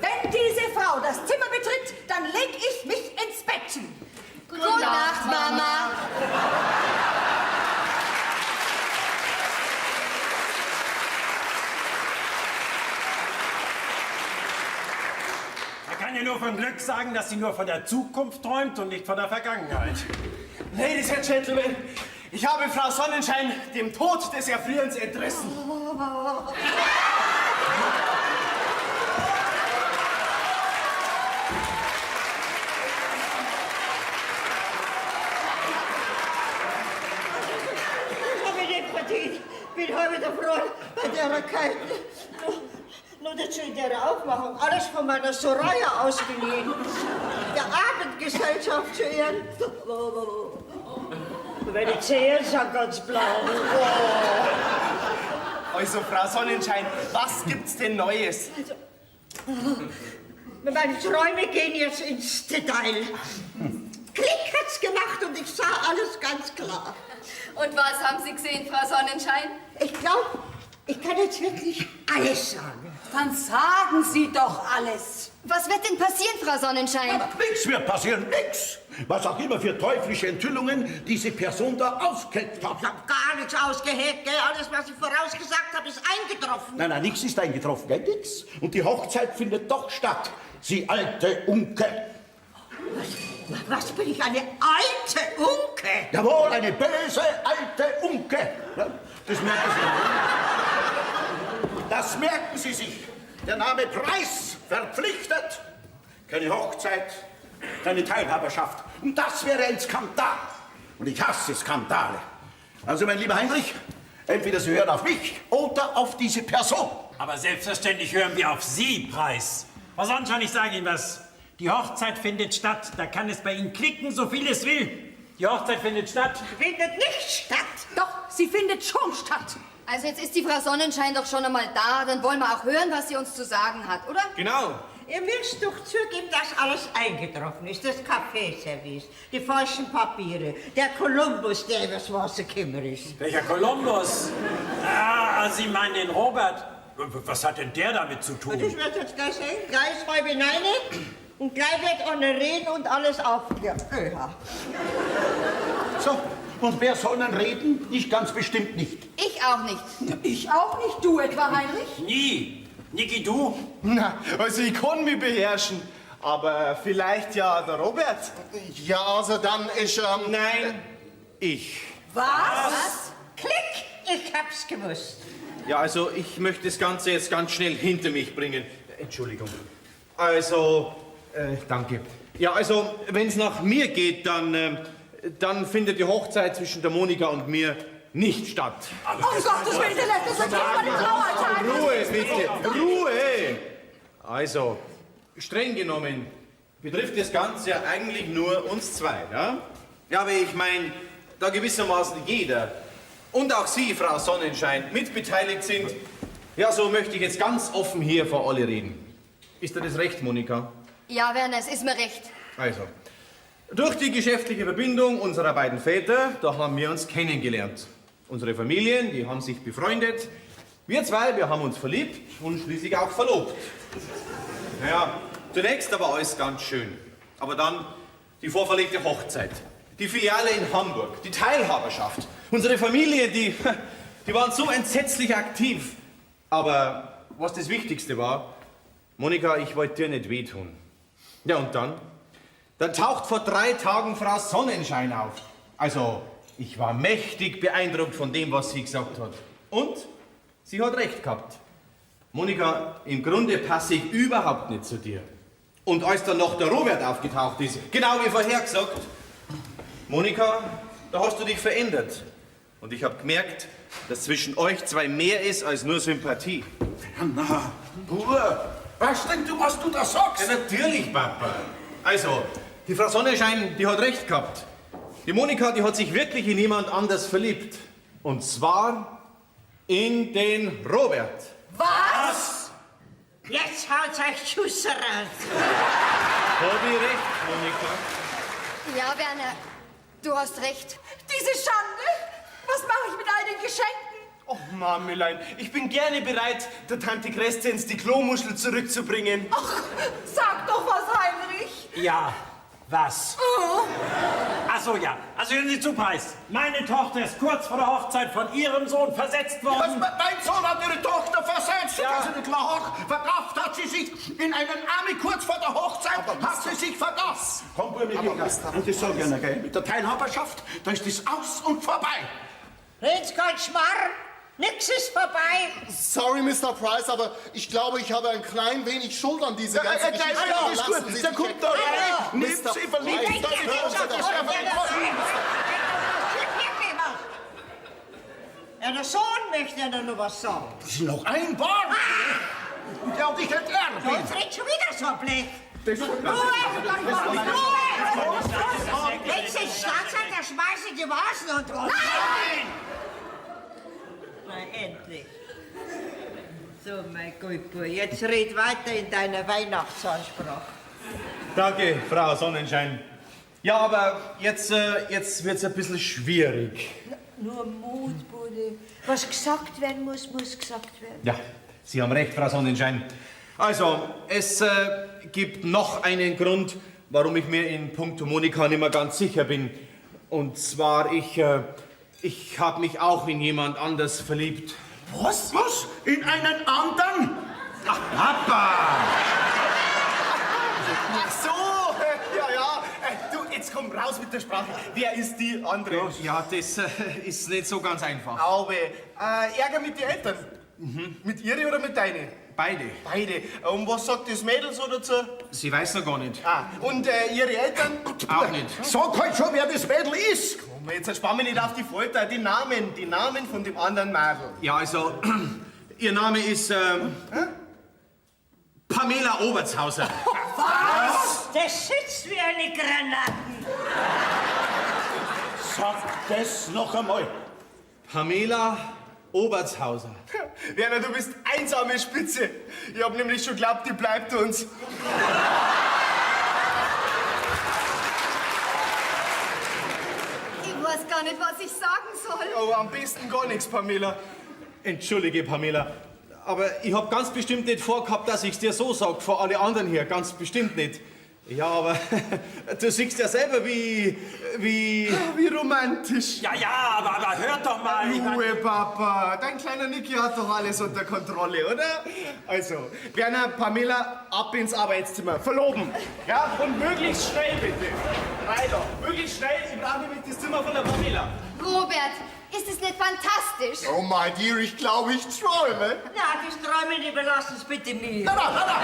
wenn diese Frau das Zimmer betritt, dann leg ich mich ins Bett. Gute Nacht, Mama. Man kann ja nur von Glück sagen, dass sie nur von der Zukunft träumt und nicht von der Vergangenheit. Ladies and Gentlemen, ich habe Frau Sonnenschein dem Tod des Erfrierens entrissen. Das habe ich nicht verdient. Bin heute wieder froh bei der Kälte. Nur dazu in der Aufmachung. Alles von meiner Soraya ausgeliehen. Der Abendgesellschaft zu Ehren. Meine Zehen sind ganz blau. Oh. Also, Frau Sonnenschein, was gibt's denn Neues? Also, meine Träume gehen jetzt ins Detail. Klick hat's gemacht und ich sah alles ganz klar. Und was haben Sie gesehen, Frau Sonnenschein? Ich glaube, ich kann jetzt wirklich alles sagen. Dann sagen Sie doch alles. Was wird denn passieren, Frau Sonnenschein? Ja, nichts wird passieren, nix. Was auch immer für teuflische Enthüllungen diese Person da ausgeheckt hat. Ich habe gar nichts ausgeheckt, gell? Alles, was ich vorausgesagt habe, ist eingetroffen. Nein, nein, nichts ist eingetroffen, gell? Nix. Und die Hochzeit findet doch statt, Sie alte Unke. Was bin ich, eine alte Unke? Jawohl, eine böse alte Unke. Ja, das merken Sie. Das merken Sie sich. Der Name Preis verpflichtet. Keine Hochzeit, keine Teilhaberschaft. Und das wäre ein Skandal. Und ich hasse Skandale. Also, mein lieber Heinrich, entweder Sie hören auf mich oder auf diese Person. Aber selbstverständlich hören wir auf Sie, Preis. Frau Sonnenschein, ich sage Ihnen was. Die Hochzeit findet statt. Da kann es bei Ihnen klicken, so viel es will. Die Hochzeit findet statt. Findet nicht statt. Doch, sie findet schon statt. Also jetzt ist die Frau Sonnenschein doch schon einmal da. Dann wollen wir auch hören, was sie uns zu sagen hat, oder? Genau. Ihr müsst doch zugeben, dass alles eingetroffen ist. Das Kaffeeservice, die falschen Papiere, der Kolumbus, der übers Wasser gekommen ist. Welcher Kolumbus? Ah, Sie meinen den Robert. Was hat denn der damit zu tun? Und ich werde jetzt gleich sehen. Gleich schreibe ich rein und gleich wird ohne reden und alles aufklären. Ja. So, und wer soll dann reden? Ich ganz bestimmt nicht. Ich auch nicht. Ich auch nicht. Du etwa, Heinrich? Nie. Niki, du? Na, also ich kann mich beherrschen. Aber vielleicht ja der Robert. Ja, also dann ist... Nein, ich. Was? Was? Klick! Ich hab's gewusst. Ja, also ich möchte das Ganze jetzt ganz schnell hinter mich bringen. Entschuldigung. Also, danke. Ja, also, wenn es nach mir geht, dann findet die Hochzeit zwischen der Monika und mir nicht statt. Um Gottes Willen, der lässt uns jetzt mal die Trauertag. Ruhe, bitte, Ruhe! Also, streng genommen betrifft das Ganze ja eigentlich nur uns zwei, ja? Ja, aber ich meine, da gewissermaßen jeder und auch Sie, Frau Sonnenschein, mitbeteiligt sind, ja, so möchte ich jetzt ganz offen hier vor alle reden. Ist dir das recht, Monika? Ja, Werner, es ist mir recht. Also, durch die geschäftliche Verbindung unserer beiden Väter, da haben wir uns kennengelernt. Unsere Familien, die haben sich befreundet. Wir zwei, wir haben uns verliebt und schließlich auch verlobt. Naja, zunächst aber alles ganz schön. Aber dann die vorverlegte Hochzeit, die Filiale in Hamburg, die Teilhaberschaft. Unsere Familie, die waren so entsetzlich aktiv. Aber was das Wichtigste war, Monika, ich wollte dir nicht wehtun. Ja, und dann? Dann taucht vor 3 Tagen Frau Sonnenschein auf. Also, ich war mächtig beeindruckt von dem, was sie gesagt hat. Und sie hat recht gehabt. Monika, im Grunde passe ich überhaupt nicht zu dir. Und als dann noch der Robert aufgetaucht ist, genau wie vorhergesagt, Monika, da hast du dich verändert. Und ich hab gemerkt, dass zwischen euch zwei mehr ist als nur Sympathie. Na, Bub, weißt denn du, was du da sagst? Ja, natürlich, Papa. Also, die Frau Sonnenschein, die hat recht gehabt. Die Monika, die hat sich wirklich in jemand anders verliebt. Und zwar in den Robert. Was? Jetzt haut's euch Schuss raus. Hab ich recht, Monika? Ja, Werner, du hast recht. Diese Schande! Was mache ich mit all den Geschenken? Och, Mamelein, ich bin gerne bereit, der Tante Crescenz die Klomuschel zurückzubringen. Ach, sag doch was, Heinrich. Ja, was? Oh. Ach so, ja. Also hören Sie zu, Preis. Meine Tochter ist kurz vor der Hochzeit von Ihrem Sohn versetzt worden. Was, mein Sohn hat Ihre Tochter versetzt. Ja. Also nicht klar, verkauft hat sie sich in einen Army kurz vor der Hochzeit, hat sie sich verkauft. Komm, Bub, mit mir. Und das sag ich einer, gell? Mit der Teilhaberschaft, da ist das aus und vorbei. Red's kein Schmarrn. Nix ist vorbei. Sorry, Mr. Price, aber ich glaube, ich habe ein klein wenig Schuld an dieser ganzen Geschichte. Ja, ist gut. Der kommt da rein, nimmt sie, verliebt sich. Ja, der Sohn möchte ja noch was sagen. Das ist noch ein Wort. Ja, und ich enterbe. Jetzt redet schon wieder so ein Blech. Ruhe! Ruhe! Wenn Sie stark sind, dann schmeiße ich die Vasen und was. Nein! Na, endlich. So, mein Gott, jetzt red weiter in deiner Weihnachtsansprache. Danke, Frau Sonnenschein. Ja, aber jetzt wird's ein bisschen schwierig. Nur Mut, Bude. Was gesagt werden muss, muss gesagt werden. Ja, Sie haben recht, Frau Sonnenschein. Also, es gibt noch einen Grund, warum ich mir in puncto Monika nicht mehr ganz sicher bin. Und zwar, ich habe mich auch in jemand anders verliebt. Was? Was? In einen anderen? Ach, Papa! Ach so, ja, ja. Du, jetzt komm raus mit der Sprache. Wer ist die andere? Ja, das ist nicht so ganz einfach. Aube, Ärger mit den Eltern. Mhm. Mit ihre oder mit deine? Beide. Beide. Und was sagt das Mädel so dazu? Sie weiß noch gar nicht. Ah, und ihre Eltern? Auch nicht. Sag halt schon, wer das Mädel ist. Komm, jetzt spann mich nicht auf die Folter. Die Namen von dem anderen Mädel. Ja, also, ihr Name ist Pamela Obertshauser. Was? Das sitzt wie eine Granate. Sag das noch einmal. Pamela Obertshauser. Werner, du bist einsame Spitze. Ich hab nämlich schon geglaubt, die bleibt uns. Ich weiß gar nicht, was ich sagen soll. Oh, am besten gar nichts, Pamela. Entschuldige, Pamela, aber ich hab ganz bestimmt nicht vorgehabt, dass ich's dir so sag, vor alle anderen hier. Ganz bestimmt nicht. Ja, aber du siehst ja selber, wie romantisch. Ja, ja, aber hört doch mal. Ruhe, Papa. Dein kleiner Niki hat doch alles unter Kontrolle, oder? Also, Werner, Pamela, ab ins Arbeitszimmer. Verloben. Ja, und möglichst schnell, bitte. Rein doch. Möglichst schnell. Ich brauche nämlich das Zimmer von der Pamela. Robert, ist es nicht fantastisch? Oh, my dear, ich glaube, ich träume. Na, das Träumen überlassen Sie bitte mir. Na, na, na, na,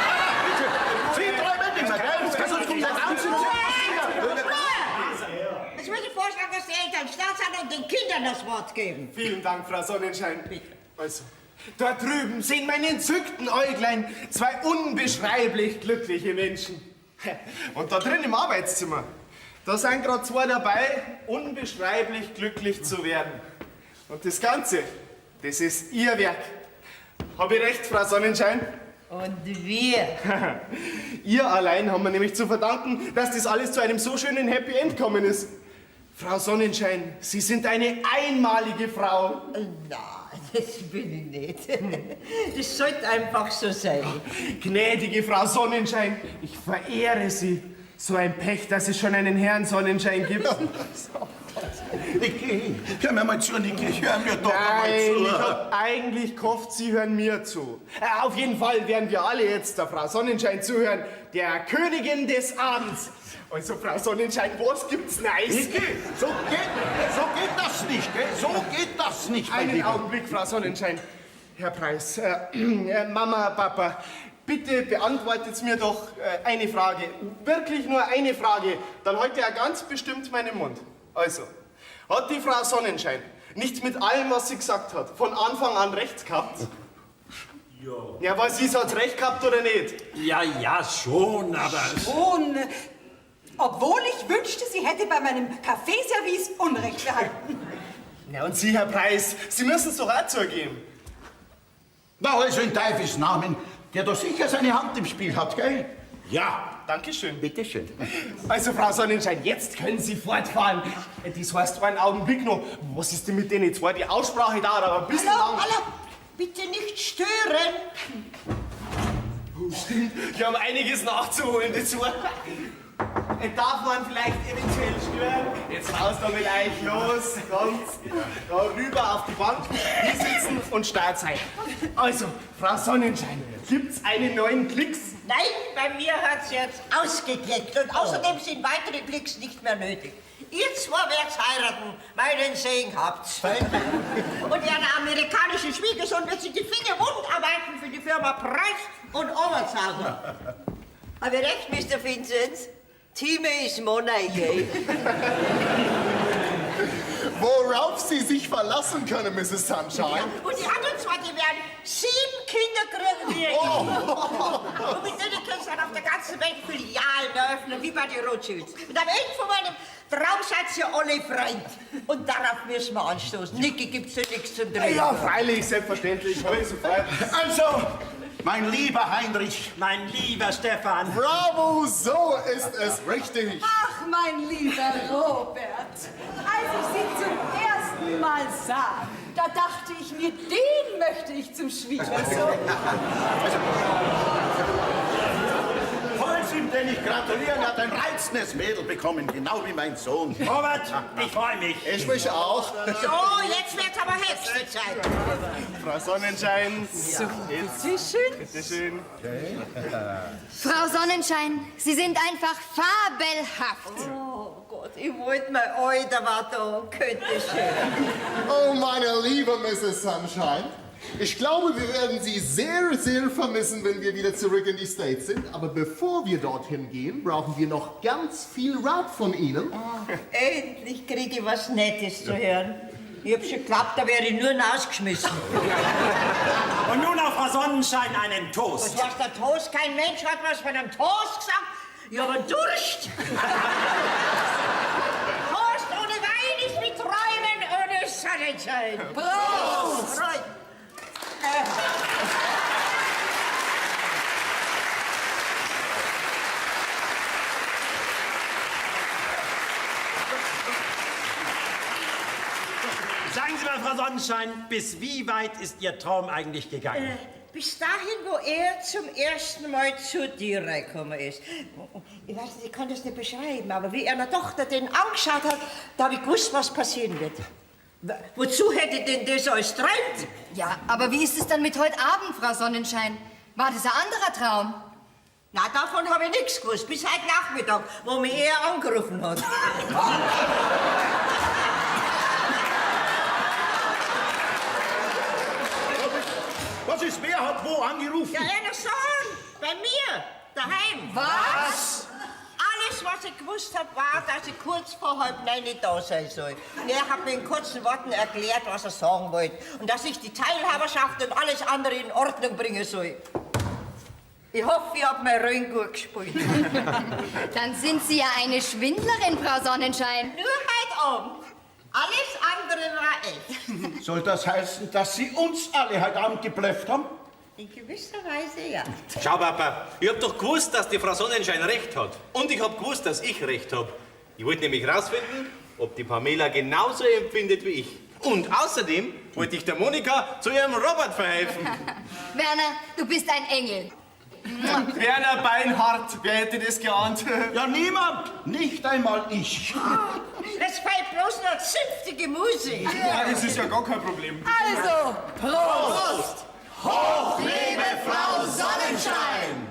bitte. Sie träumen nicht mehr, gell? Sonst kommt das ganze Ich würde vorschlagen, dass die Eltern stark sind und den Kindern das Wort geben. Vielen Dank, Frau Sonnenschein. Bitte. Also, dort drüben sehen meine entzückten Äuglein zwei unbeschreiblich glückliche Menschen. Und da drin im Arbeitszimmer, da sind gerade zwei dabei, unbeschreiblich glücklich zu werden. Und das Ganze, das ist Ihr Werk. Hab ich recht, Frau Sonnenschein? Und wir. Ihr allein haben wir nämlich zu verdanken, dass das alles zu einem so schönen Happy End gekommen ist. Frau Sonnenschein, Sie sind eine einmalige Frau. Nein, das bin ich nicht. Das sollte einfach so sein. Gnädige Frau Sonnenschein, ich verehre Sie. So ein Pech, dass es schon einen Herrn Sonnenschein gibt. Niki, hör mir mal zu, Niki, hör mir doch mal Nein, zu. ich hab eigentlich gehofft, Sie hören mir zu. Auf jeden Fall werden wir alle jetzt der Frau Sonnenschein zuhören, der Königin des Abends. Also, Frau Sonnenschein, was gibt's Neues? Niki, so geht das nicht, gell? So geht das nicht, mein Einen Lieber. Augenblick, Frau Sonnenschein. Herr Preis, Mama, Papa, bitte beantwortet mir doch eine Frage. Wirklich nur eine Frage. Dann heute ja ganz bestimmt meinen Mund. Also, hat die Frau Sonnenschein nicht mit allem, was sie gesagt hat, von Anfang an recht gehabt? Ja. Ja, was ist, hat's recht gehabt oder nicht? Ja, ja, schon, aber... Schon. Obwohl ich wünschte, sie hätte bei meinem Kaffeeservice Unrecht behalten. Ja, und Sie, Herr Preis, Sie müssen es doch auch zugeben. Na, also in Teufels Namen, der doch sicher seine Hand im Spiel hat, gell? Ja. Dankeschön. Bitteschön. Also, Frau Sonnenschein, jetzt können Sie fortfahren. Das heißt, einen Augenblick noch. Was ist denn mit denen zwei? Die Aussprache dauert aber ein bisschen Hallo, lang. hallo, bitte nicht stören. Oh, stimmt. Wir haben einiges nachzuholen, die zwei. Darf man vielleicht eventuell stören? Jetzt raus da mit euch, los, kommt. Da rüber auf die Bank, hier sitzen und Start sein. Also, Frau Sonnenschein, gibt's einen neuen Klicks? Nein, bei mir hat's jetzt ausgeklickt und außerdem sind weitere Klicks nicht mehr nötig. Ihr zwei werdet heiraten, meinen Segen habt's. Und Ihr amerikanischen Schwiegersohn wird sich die Finger wund arbeiten für die Firma Preis und Obertshauser. Hab ich recht, Mr. Vinzenz? Time is money, gell? Worauf Sie sich verlassen können, Mrs. Sunshine. Ja, und die anderen zwei, die werden 7 Kinder kriegen. Wie Oh. Und mit denen können sie dann auf der ganzen Welt Filialen eröffnen, wie bei den Rothschilds. Und am Ende von meinem Traum seid ihr alle Freund. Und darauf müssen wir anstoßen. Niki gibt's ja nichts zum Trinken. Ja, freilich, selbstverständlich. Hol sofort. Also, mein lieber Heinrich. Mein lieber Stefan. Bravo, so ist es richtig. Ach, mein lieber Robert. Als ich Sie zum ersten Mal sah, da dachte ich mir, den möchte ich zum Schwiegersohn. Voll sind denn ich gratulieren, er hat ein reizendes Mädel bekommen, genau wie mein Sohn. Robert, ich freue mich. Ich mich auch. So, jetzt wird's aber höchste Zeit. Frau Sonnenschein. So, bitteschön. Bitteschön. Okay. Frau Sonnenschein, Sie sind einfach fabelhaft. Oh Gott, ich wollte mein Alter war da, könnte schön. Oh, meine liebe Mrs. Sunshine. Ich glaube, wir werden Sie sehr, sehr vermissen, wenn wir wieder zurück in die States sind. Aber bevor wir dorthin gehen, brauchen wir noch ganz viel Rat von Ihnen. Oh, endlich kriege ich was Nettes zu hören. Ich hab schon geglaubt, da wäre ich nur rausgeschmissen. Und nun auf Frau Sonnenschein einen Toast. Was war der Toast? Kein Mensch hat was von einem Toast gesagt. Ich hab einen Durst. Toast ohne Wein ist wie Träumen ohne Sonnenschein. Prost! Prost! Sagen Sie mal, Frau Sonnenschein, bis wie weit ist Ihr Traum eigentlich gegangen? Bis dahin, wo er zum ersten Mal zu dir gekommen ist. Ich weiß nicht, ich kann das nicht beschreiben, aber wie er einer Tochter den angeschaut hat, da habe ich gewusst, was passieren wird. Wozu hätte denn das alles träumt? Ja, aber wie ist es dann mit heute Abend, Frau Sonnenschein? War das ein anderer Traum? Na, davon habe ich nichts gewusst, bis heute Nachmittag, wo mich er angerufen hat. Was ist, wer hat wo angerufen? Ja, einer Sohn, bei mir, daheim. Was? Alles, was ich gewusst habe, war, dass ich kurz vor 8:30 da sein soll. Und er hat mir in kurzen Worten erklärt, was er sagen wollte. Und dass ich die Teilhaberschaft und alles andere in Ordnung bringen soll. Ich hoffe, ich habe mein Rollen gut gespielt. Dann sind Sie ja eine Schwindlerin, Frau Sonnenschein. Nur heute Abend. Alles andere war echt. Soll das heißen, dass Sie uns alle heute Abend geblufft haben? In gewisser Weise, ja. Schau, Papa, ich hab doch gewusst, dass die Frau Sonnenschein recht hat. Und ich hab gewusst, dass ich recht hab. Ich wollte nämlich rausfinden, ob die Pamela genauso empfindet wie ich. Und außerdem wollte ich der Monika zu ihrem Robert verhelfen. Werner, du bist ein Engel. Werner Beinhardt, wer hätte das geahnt? Ja, niemand, nicht einmal ich. Es fehlt bloß noch zünftige Musik. Ja, das ist ja gar kein Problem. Also, Prost! Hoch lebe Frau Sonnenschein!